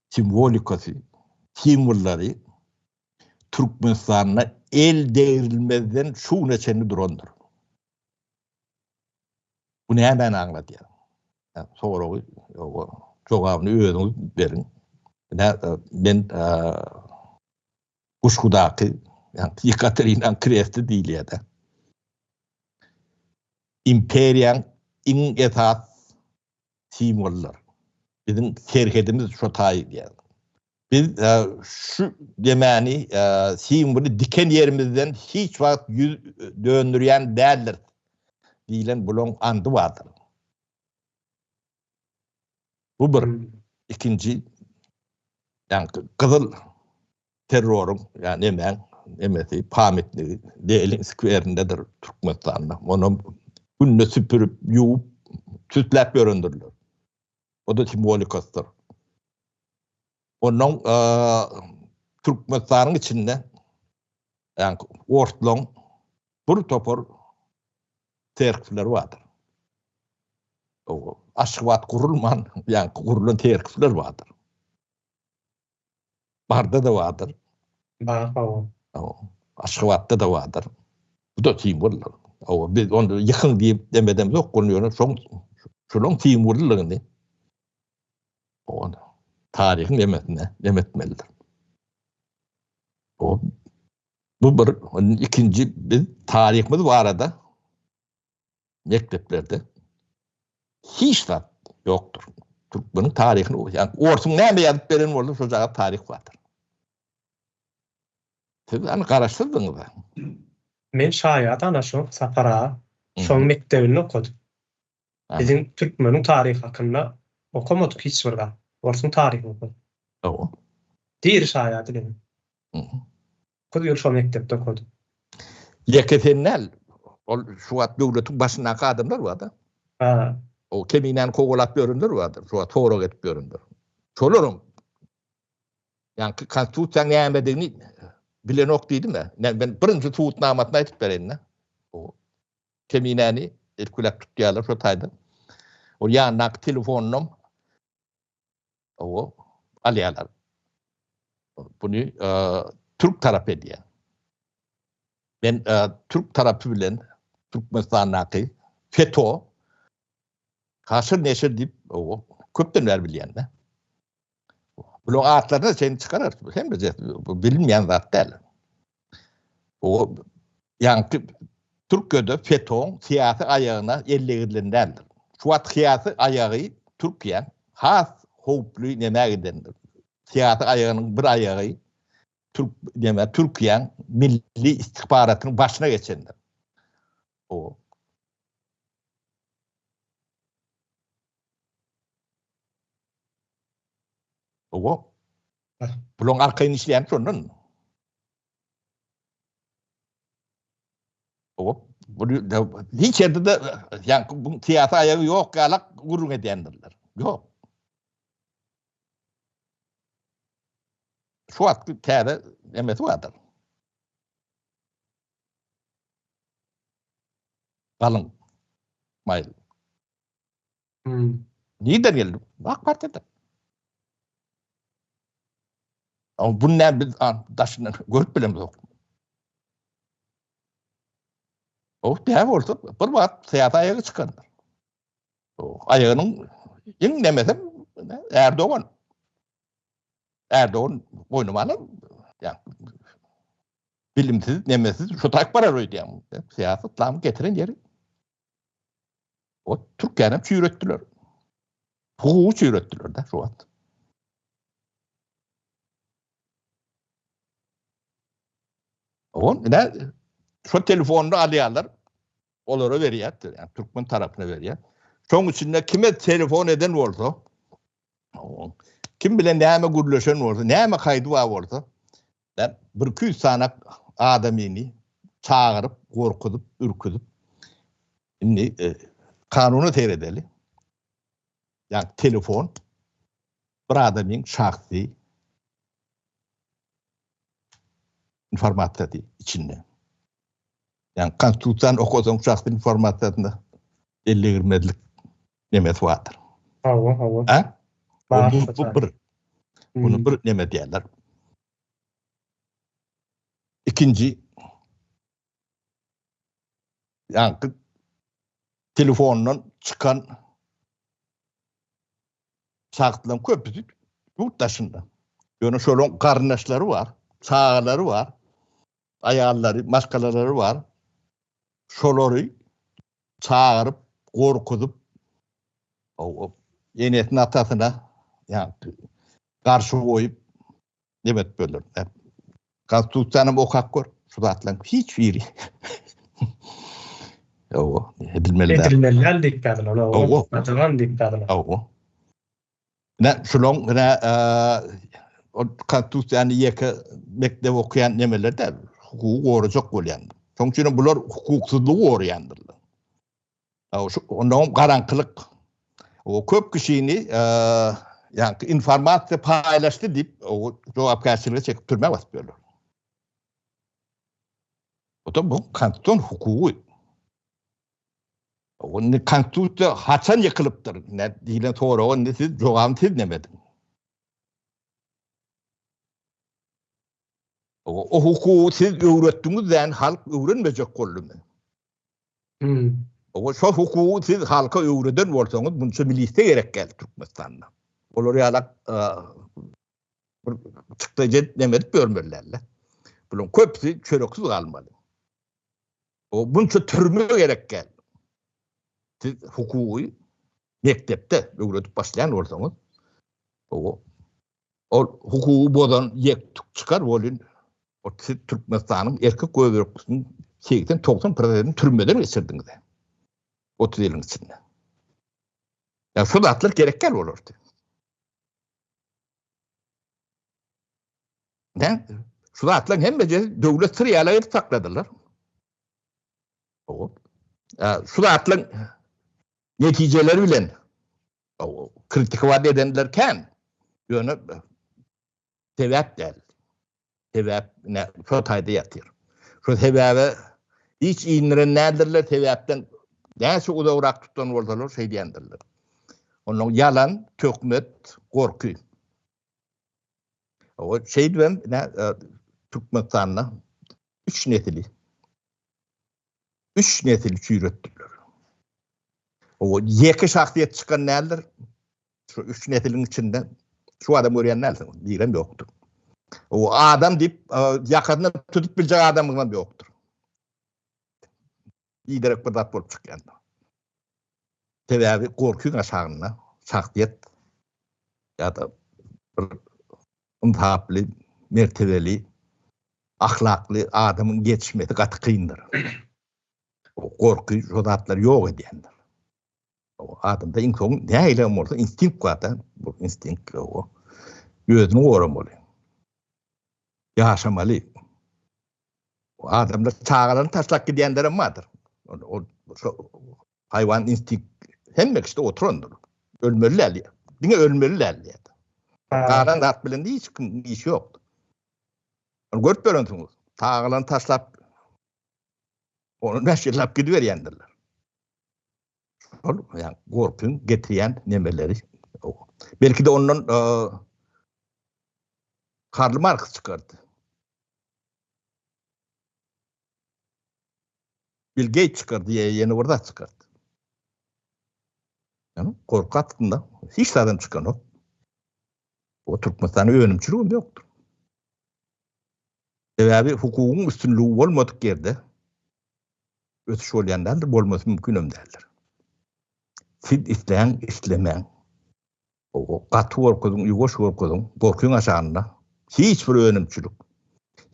simwolikasy, simwollary Türkmenistanda el degrilmezden şu güne çenli durandyr. Bu nämäni aňladýar? Soragy jogabyny özüňiz beriň. Men Guşgudaky Ýekaterinaň kresti diýilýär-de. Imperiýaň iň esas simwollar. Biziň serhedimiz şo taý diýýär. Biz şu demäni, simwoly diken ýerimizden hiç wagt ýüz döndürýän däldiris diýlen bulaň andy bardyr. Bu bir. Ikinji, ýaňky gyzyl terroryň, ýa nemäň, nemesi, pamytnigi Lenin skwerindedir Türkmenistanda. Onam günde süpürip, ýuwup, süsläp ýörendirler. O-da simwolikasydyr. Ondan Türkmenistanyň içinde ýagny orslaň bir topar serkwleri bardyr. Aşgabat gurulman, ýagny gurulan serkwler bardyr. Barda-da bardyr. Bar, hawa. Aşgabatda-da bardyr. Bu da simwoldyr. Hawa, biz ony ýykyň diýip demedemzok, ony ýöne şoň şolaň simwollygyny ony taryhyň nemesine nem etmelidir. O bu bir, ikinji biz taryhymyz barada mekdeplerde hiç zat ýokdur. Türkmeniň taryhyny, ýagny orsuň näme ýazyp beren bolsa şo jaga taryh bardyr. Siz hany garaşsyzdyňyz-a. Men şaýat ana şo Sapar aga. Şoň mekdebinde okadym. Biziň türkmeniň taryhy hakynda okamadyk hiç bir zat. Orsuň taryhyny okadyk. Hawa. Diri şaýady meniň. 9 ýyl şo mekdepde okadym. Ýeke sen däl. Ol şu wagt döwletiň başyndaky adamlar bar-da. Ha. O Keminäni kowalap ýörenler bardyr, şu wagt sorag edip ýörenler. Şolaryň ýaňky konstitusiýanyň nämedigini bilenok diýdim-ä. Men birinji subutnamasyny aýdyp bereýin-de. O Keminäni ilküläp tutýarlar şo taýda. O ýanyndaky telefonynam o alýarlar. Buny türk tarapy edýär. Men türk tarapy bilen Türkmenistandaky FETÖ haşyr neşir diýip köpden bäri bilýän-de. Bularyň atlaryny sen çykarar. Hemme bu bilinmeýän zat däl. O ýaňky Türkiýede FETÖ-iň syýasy aýagyna el degirilen däldir. Şu wagt syýasy aýagy Türkiýäň has howply nämä gidendir. Syýasy aýagynyň bir aýagy Türk näme Türkiýäň milli istihbaratynyň başyna geçendir. O Owo. Bulaň arkaýyn işleýän şondan. Owo. Bu hiç ýerde de ýa bu syýasy aýagy ýok ýalak gürrüň edýändirler. Ýok. Şu wagtky täze nemesi bardyr. Galyň. Maýyl. Hmm. Nirden geldi? AK Partiýadan. Ama bunu ne biz daşyndan görüp bilemizok. O däp bolsa bir wagt syýasy aýagy çykandyr. O aýagynyň iň nemesi Erdogan. Erdogan boýnuma alan ýa bilimsiz, nemesiz şu taýyp barar öýdýän. Syýasy yslamy getiren ýeri. O Türkiýäni çüýretdiler. Hukugy çüýretdiler de şu wagt. On ine şu telefonyny alýarlar. Olara berýär, yani türkmen tarapyna berýär. Şoň içinde kime telefon eden bolsa, kim bilen näme gürleşen bolsa, näme kaýdy bar bolsa, ben bir 200 sany adamyny çagyryp, gorkuzyp, ürküzip indi e, kanuna seredeli. Yani telefon bir adamyň şahsy informasiýasy içinde. Yani konstitusiýany okasaň şahsy informasiýasynda elle girmezlik nemesi bardyr. Hawa, hawa. Ha? Bu, bu bir. Bunu hmm. bir neme diýerler. Ikinji yani telefondan çykan şahslaryň köpüsi ýurt daşynda. Ýöne şolaryň garyndaşlary bar, çagalary bar, aýallary, maşgalalary bar. Şolary çagyryp, gorkuzyp, enesini, atasyna ýa garşy goýup neme edip berler. Konstitusiýany okap gör, şu zatlaryň hiç biri. Ýok, edilmeli däl. Edilmeli däl diýip ýazylan, owa. Gadagan diýip ýazylan. Owa. Ine, şulaň ine o konstitusiýany ýeke mekdep okaýan nemeler däl, hukugy gorajak bolýan. Şonuň üçin bular hukuksyzlygy goraýandyrlar. Ondan garaňkylyk. O köp kişini ýa informasiýa paýlaşdy diýip, o jogapkärçilige çekip türmä basyp ýörler. O da bu konstitusion hukugy. O indi konstitusiýa haçan ýykylypdyr? Ne diýlen soraga indi siz jogabyny siz näme ediň? O hukugy siz öwretdiňiz däl, halk öwrenmejek boldumy? Hmm. O şo hukugy siz halka öwreden bolsaňyz, munça milisiýa gerek däl Türkmenistanda. Olar ýalak bir çykdajy edip näme edip ýörmeli däldi. Bularyň köpüsi çöreksiz galmaly. O bunça türme gerek däl. Siz hukugy mekdepde öwredip başlaýan bolsaňyz, o ol hukugy bozan ýek çykar bolun. O siz Türkmenistanyň erkek göbeklisiniň 80-90 prosentini türmeden geçirdiňiz. 30 ýylyň içinde. Ya şu zatlar gerek däl bolardy. Ne? Şu zatlaryň hemmesi döwlet syr ýaly edip sakladylar. Şu zatlaryň netijeleri bilen kritikowat edenler kän. Ýöne sebäp däl. Sebäp ine şo taýda ýatyr. Şo sebäbe hiç indiren däldirler, sebäpden näçe uzagrak tutan bolsalar şeýdýändirler. Onnoň ýalan, töhmet, gorky. O şeýdibem ine Türkmenistanda üç nesili üç nesili çüýretdiler. O ýeke şahsyýet çykan däldir. Şu üç nesiliň içinde şu adam görýän dälsiň, birem ýokdur. O adam diýip ýakasyna tutup biljek adamyň hem ýokdur. Biderek bir zat bolup çykýan. Sebäbi gorkyň aşagynda şahsyýet ýa-da bir ynsaply, mertebeli, ahlakly adamyň ýetişmesi gaty kyndyr. Gorky şo zatlary ýok edýändir. Adamda iň soň nähili hem bolsa instinkt bar-da, bu instinkt o özüni goramaly. Ýaşamaly. Adamlar çagalaryny taşlap gidýänler hem bardyr. Ol haýwan instinkt hemme kişide oturandyr. Ölmeli däl. Diňe ölmeli däl diýýär. Galan zat bilen hiç kim işi ýok. Ony görüp ýörensiňiz. Çagalaryny taşlap 15 ýyllap gidiberýändirler. Şol ýa gorkyň getirýän nemeleri. Belki de ondan Karl Marks çykardy. Bill Gates çykardy, ýene bir zat çykardy. Ýani gorky astynda hiç zadam çykanok. O Türkmenistanda önümçilik hem ýokdur. Sebäbi hukugyň üstünligi bolmadyk ýerde ösüş bolýan däldir, bolmasy mümkin hem däldir. Siz isläň, islemäň, gaty gorkuzyň, ýuwaş gorkuzyň, gorkyň aşagynda hiç bir önümçilik,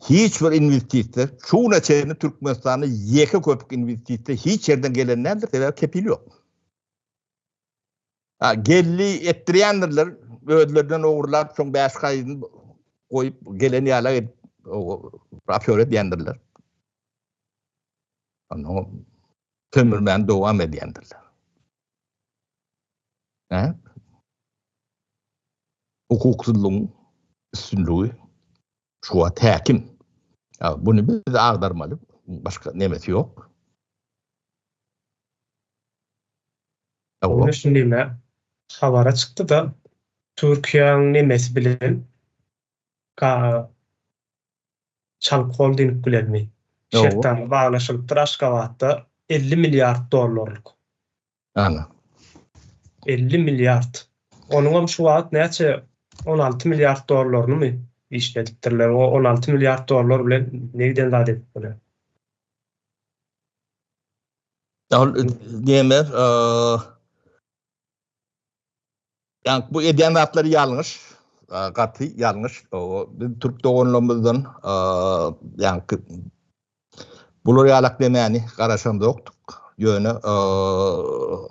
hiç bir inwestisiýa, şu güne çenli Türkmenistanda ýeke köpük inwestisiýa hiç ýerden gelen däldir, sebäbi kepil ýok. Ha, geldi etdirýändirler, özlerinden ogurlap, soň bäş gaýyny goýup, gelen ýala edip, afýor edýändirler. Ondan sömürmäni dowam edýändirler. Hä? Hukuksyzlygyň üstünligi şu wagt häkim. Buny biz agdarmaly, başga nemesi ýok. Ýöne şu neme habara çykdy-da, Türkiýäň nemesi bilen Çalyk Holding bilenmi şertnama baglaşylypdyr Aşgabatda 50 milliard dollarlyk. Ana. 50 milliard. Onuňam şu wagt näçe 16 milliard dollarynymy işledipdirler. O 16 milliard dollar bilen ne giden zat edip bolar? Ol näme, ýa bu edýän zatlary ýalňyş, gaty ýalňyş. Biz türk doganlarymyzdan ýaňky bular ýalak demäni garaşamzokdyk. Ýöne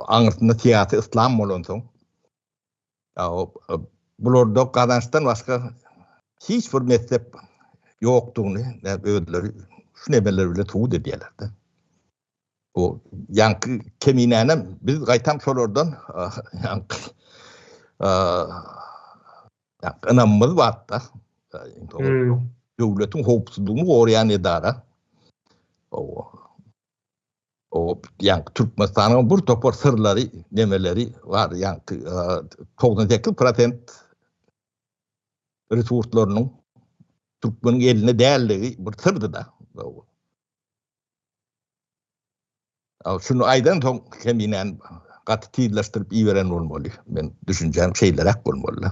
aňyrsynda syýasy yslam bolansoň, bularda gazançdan başga hiç bir messep ýokdugyny özleri şu nemeler bilen subut edýärler-de. Bu ýaňky keminänem biz gaýtam şolardan ýaňky ynamymyz bar-da. Döwletiň howpsuzlygyny goraýan edara. O ýaňky Türkmenistanyň bir topar syrlary, nemeleri bar, ýaňky 98% resurslarynyň türkmeniň elinde däldigi bir syrdy-da. Şuny aýdan soň Keminäni gaty tizleşdirip iberen bolmaly. Men düşünjäm şeýleräk bolmaly.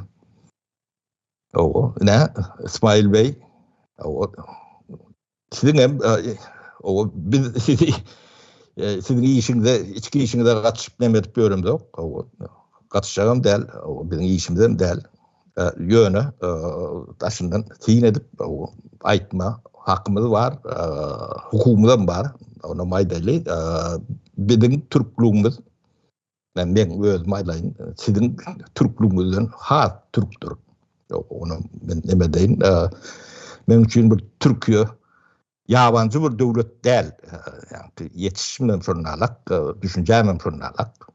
Owo, ine Ismail beý, owo, siziň hem owo biz sizi siziň işiňize, içki işiňize gatyşyp neme edip ýöremzok. Owo, gatyşjagam däl, owo biziň işimizem däl. Ýöne daşyndan syn edip aýtma hakymyz bar, hukugymyzam bar. Onam aýdaýly, biziň türklügimiz, men meň özüm aýdaýyn, siziň türklügiňizden has türkdür. Onam men neme deýin, meň üçin bir Türkiýe. Ýabanjy bir döwlet däl. Ýagny ýetişimem şonalak, düşünjämem şonalak.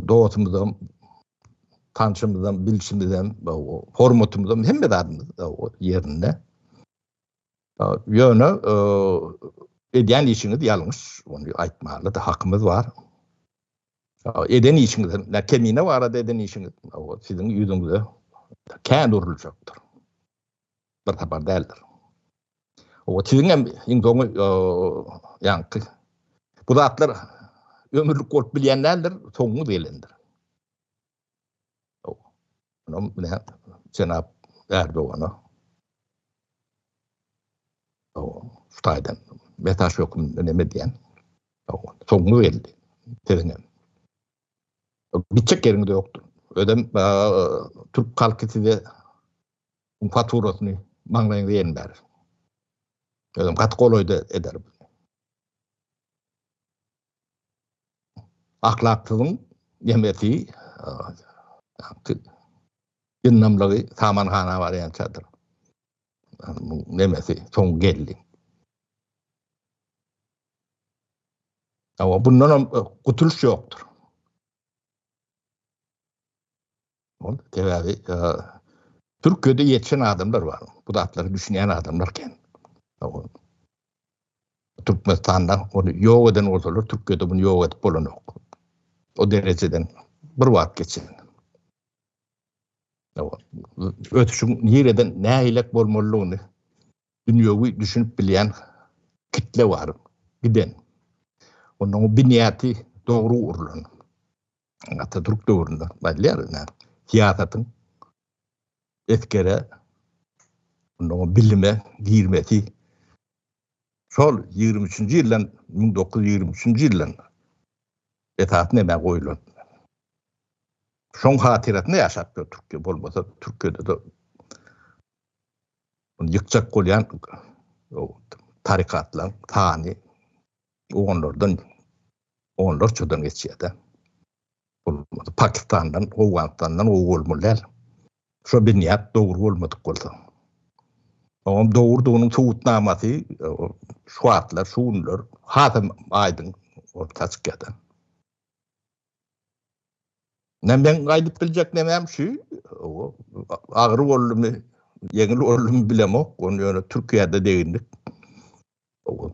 Dostumyzam, tanşymyzam, bilşimizem, hormatymyzam hemme zadymyz ýerinde. Ýöne edýän işiňiz ýalňyş, ony aýtmaga-da hakymyz bar. Eden işiňiz, kemine barada eden işiňiz siziň ýüzüňize kän uruljakdyr. Bir sapar däldir. O siziň hem iň soňy ýaňky bu zatlar ömürlik bolup bilýän däldir, soňuňyz gelendir. Onam mine jenap Erdogana şu taýdan mesaj hökmünde neme diýen. Soňuňyz geldi. Siziň hem. Gitjek ýeriňiz ýokdur. Özem türk halky size faturasyny maňlaýyňyza ýeňlär. Özem gaty golaýda eder. Ahlaksyzyň nemesi ýyndamlygy samanhana barýançadyr. Nemesi soň geldi. Ama bundan hem gutulyş ýokdur. Ol sebäbi Türkiýede ýetişen adamlar bar. Bu zatlara düşünýän adamlar kän. Türkmenistanda ony ýok eden bolsalar, Türkiýede bunu ýok edip bolanok. O derejeden bir wagt geçen. Ösüşiň nireden nähilek bolmalydygyny dünýewi düşünip bilýän kitle bar giden. Onuň binýaty dogry gurlan. Atatürk döwründe aýdylýar ine, syýasatyň esgere, ondan bilime girmesi şol 23-nji ýyldan 1923-nji ýyldan esasy nämä goýulan. Şoň hatyrasyna ýaşap ýör Türkiýe bolmasa Türkiýede-de ýykjak bolýan tarikatlaryň sany onlardan onlarçadan geçýär-de. Bolmasa Pakistandan, Owganystandan gowy bolmaly däl. Şo binýat dogry bolmadyk bolsa. Oňam dogrudygynyň subutnamasy şu wagtlar, şu günler hasam aýdyň orta çykýar-da. Ne men gaýdyp biljek nemem şu, agyr boldumy, ýeňil boldumy bilemok, ony ýöne Türkiýede degindik.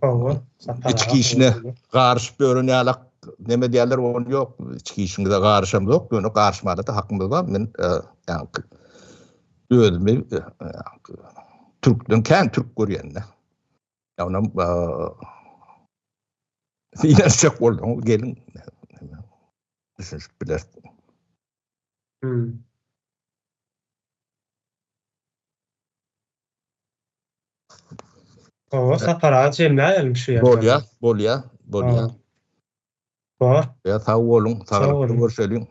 Hawa, Içki işine garyşyp ýören ýalak neme diýerler, ony ýok. Içki işiňize garyşamzok, ýöne garyşmaga-da hakymyz bar. Men ýaňky özümi türkden kän türk görýän-de. Ýagny synanyşjak bolsaňyz geliň. Düşünişip bileris. Hmm. Hawa, Sapar aga jemläýelim şu ýerde. Bolýa, bolýa, bolýa. Bor. Ýa sag boluň, saglykda görşeliň.